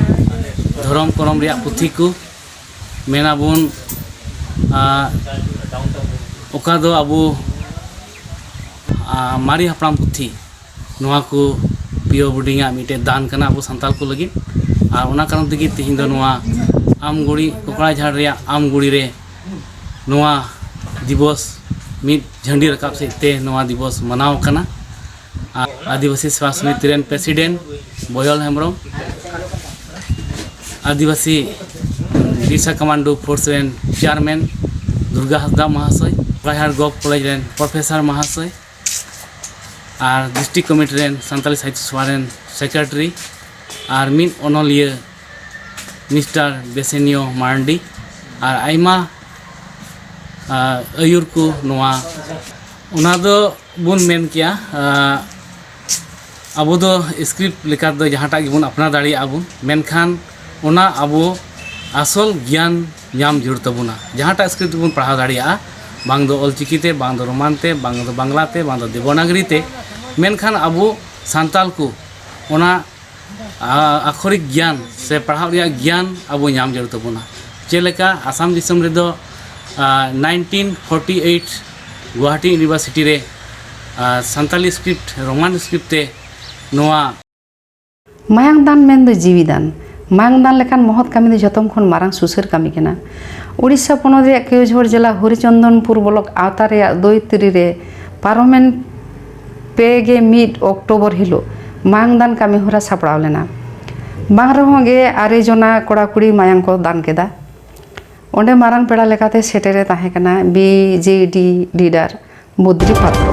ᱫᱷᱚᱨᱚᱢ ᱠᱚᱨᱚᱢ ᱨᱮᱭᱟᱜ ᱯᱩᱛᱷᱤ ᱠᱚ ᱢᱮᱱᱟᱵᱚᱱ, ᱟᱨ ᱚᱠᱟ ᱫᱚ ᱟᱵᱚ, ᱟᱨ ᱢᱟᱨᱮ ᱦᱟᱯᱲᱟᱢ ᱯᱩᱛᱷᱤ, ᱱᱚᱣᱟ ᱠᱚ ᱯᱤ ᱳ ᱵᱳᱰᱤᱝ ᱟᱜ ᱢᱤᱫᱴᱮᱱ ᱫᱟᱱ ᱠᱟᱱᱟ ᱟᱵᱚ ᱥᱟᱱᱛᱟᱲ ᱠᱚ ᱞᱟᱹᱜᱤᱫ᱾ ᱟᱨ ᱚᱱᱟ ᱠᱟᱨᱚᱱ ᱛᱮᱜᱮ ᱛᱮᱦᱮᱧ ᱫᱚ ᱱᱚᱣᱟ ᱟᱢᱜᱩᱲᱤ, ᱠᱚᱠᱲᱟᱡᱷᱟᱲ ᱨᱮᱭᱟᱜ ᱟᱢᱜᱩᱲᱤ ᱨᱮ ᱱᱚᱣᱟ ᱫᱤᱵᱚᱥ ᱢᱤᱫ ᱡᱷᱟᱹᱱᱰᱤ ᱨᱟᱠᱟᱵ ᱥᱮᱫ ᱛᱮ ᱱᱚᱣᱟ ᱫᱤᱵᱚᱥ ᱢᱟᱱᱟᱣ ᱠᱟᱱᱟ᱾ ᱟᱨ ᱟᱹᱫᱤᱵᱟᱹᱥᱤ ᱥᱮᱵᱟ ᱥᱚᱢᱤᱛᱤ ᱨᱮᱱ president ᱵᱚᱭᱚᱞ ᱦᱮᱢᱵᱨᱚᱢ, ᱟᱹᱫᱤᱵᱟᱹᱥᱤ ᱵᱤᱨᱥᱟ ᱠᱚᱢᱟᱱᱰᱳ ᱯᱷᱳᱨᱥ ᱨᱮᱱ chairman ᱫᱩᱨᱜᱟ ᱦᱟᱸᱥᱫᱟ ᱢᱚᱦᱟᱥᱚᱭ, ᱠᱚᱠᱲᱟᱡᱷᱟᱲ ᱜᱚᱵᱷ ᱠᱚᱞᱮᱡᱽ ᱨᱮᱱ professor ᱢᱚᱦᱟᱥᱚᱭ, ᱟᱨ district committee ᱨᱮᱱ ᱥᱟᱱᱛᱟᱲᱤ ᱥᱟᱦᱤᱛᱭᱚ ᱥᱚᱵᱷᱟ ᱨᱮᱱ secretary, ᱟᱨ ᱢᱤᱫ ᱚᱱᱚᱞᱤᱭᱟᱹ ᱢᱤᱥᱴᱟᱨ ᱵᱮᱥᱮᱱᱤᱭᱚ ᱢᱟᱨᱰᱤ, ᱟᱨ ᱟᱭᱢᱟ, ᱟ, ᱟᱹᱭᱩᱨ ᱠᱚ ᱱᱚᱣᱟ, ᱚᱱᱟ ᱫᱚ ᱵᱚᱱ ᱢᱮᱱ ᱠᱮᱭᱟ, ᱟ, ᱟᱵᱚ ᱫᱚ ᱥᱠᱨᱤᱯᱴ ᱞᱮᱠᱟ ᱫᱚ ᱡᱟᱦᱟᱸᱴᱟᱜ ᱜᱮᱵᱚᱱ ᱟᱯᱱᱟᱨ ᱫᱟᱲᱮᱭᱟᱜᱼᱟ ᱵᱚᱱ, ᱢᱮᱱᱠᱷᱟᱱ ᱚᱱᱟ ᱟᱵᱚ ᱟᱥᱚᱞ ᱜᱮᱭᱟᱱ ᱧᱟᱢ ᱡᱟᱹᱨᱩᱲ ᱛᱟᱵᱚᱱᱟ᱾ ᱡᱟᱦᱟᱸᱴᱟᱜ ᱥᱠᱨᱤᱯᱴ ᱵᱚᱱ ᱯᱟᱲᱦᱟᱣ ᱫᱟᱲᱮᱭᱟᱜᱼᱟ, ᱵᱟᱝ ᱫᱚ ᱚᱞᱪᱤᱠᱤ ᱛᱮ, ᱵᱟᱝ ᱫᱚ ᱨᱳᱢᱟᱱ ᱛᱮ, ᱵᱟᱝ ᱫᱚ ᱵᱟᱝᱞᱟ ᱛᱮ, ᱵᱟᱝ ᱫᱚ ᱫᱮᱵᱚᱱᱟᱜᱚᱨᱤ ᱛᱮ, ᱢᱮᱱᱠᱷᱟᱱ ᱟᱵᱚ ᱥᱟᱱᱛᱟᱞ ᱠᱚ ᱚᱱᱟ ᱟ- ᱟᱠᱷᱚᱨᱤᱠ ᱜᱮᱭᱟᱱ ᱥᱮ ᱯᱟᱲᱦᱟᱣ ᱨᱮᱭᱟᱜ ᱜᱮᱭᱟᱱ ᱟᱵᱚ ᱧᱟᱢ ᱡᱟᱹᱨᱩᱲ ᱛᱟᱵᱚᱱᱟ᱾ ᱡᱮᱞᱮᱠᱟ ᱟᱥᱟᱢ ᱫᱤᱥᱚᱢ ᱨᱮᱫᱚ nineteen forty eight Guwahati university ᱨᱮ ᱥᱟᱱᱛᱟᱞᱤ ᱥᱠᱨᱤᱯᱴ, ᱨᱳᱢᱟᱱ ᱥᱠᱨᱤᱯᱴ ᱛᱮ ᱱᱚᱣᱟ ᱢᱟᱭᱟᱝ ᱫᱟᱱ ᱢᱮᱱ ᱫᱚ ᱡᱤᱣᱤ ᱫᱟᱱ᱾ ᱢᱟᱭᱟᱝ ᱫᱟᱱ ᱞᱮᱠᱟᱱ ᱢᱚᱦᱚᱛ ᱠᱟᱹᱢᱤ ᱫᱚ ᱡᱷᱚᱛᱚᱢ ᱠᱷᱚᱱ ᱢᱟᱨᱟᱝ ᱥᱩᱥᱟᱹᱨ ᱠᱟᱹᱢᱤ ᱠᱟᱱᱟ᱾ ᱳᱰᱤᱥᱟ ᱯᱚᱱᱚᱛ ᱨᱮᱭᱟᱜ ᱠᱮᱣᱡᱷᱚᱲ ᱡᱮᱞᱟ ᱦᱚᱨᱤᱪᱚᱱᱫᱚᱱᱯᱩᱨ ᱵᱞᱚᱠ ᱟᱣᱛᱟ ᱨᱮᱭᱟᱜ ᱫᱳᱭᱛᱨᱤ ᱨᱮ ᱯᱟᱨᱚᱢᱮᱱ ᱯᱮ ᱜᱮ ᱢᱤᱫ ᱚᱠᱴᱳᱵᱚᱨ ᱦᱤᱞᱳᱜ ᱢᱟᱭᱟᱝ ᱫᱟᱱ ᱠᱟᱹᱢᱤ ᱦᱚᱨᱟ ᱥᱟᱯᱲᱟᱣ ᱞᱮᱱᱟ᱾ ᱵᱟᱝ ᱨᱮᱦᱚᱸ ᱜᱮ ᱟᱨᱮ ᱡᱚᱱᱟ ᱠᱚᱲᱟ ᱠᱩᱲᱤ ᱢᱟᱭᱟᱝ ᱠᱚ ᱫᱟᱱ ᱠᱮᱫᱟ᱾ ᱚᱸᱰᱮ ᱢᱟᱨᱟᱝ ᱯᱮᱲᱟ ᱞᱮᱠᱟᱛᱮ ᱥᱮᱴᱮᱨᱮ ᱛᱟᱦᱮᱸ ᱠᱟᱱᱟ ᱵᱤ ᱡᱮ ᱰᱤ ᱞᱤᱰᱟᱨ ᱵᱚᱫᱽᱨᱤ ᱯᱟᱛᱨᱚ᱾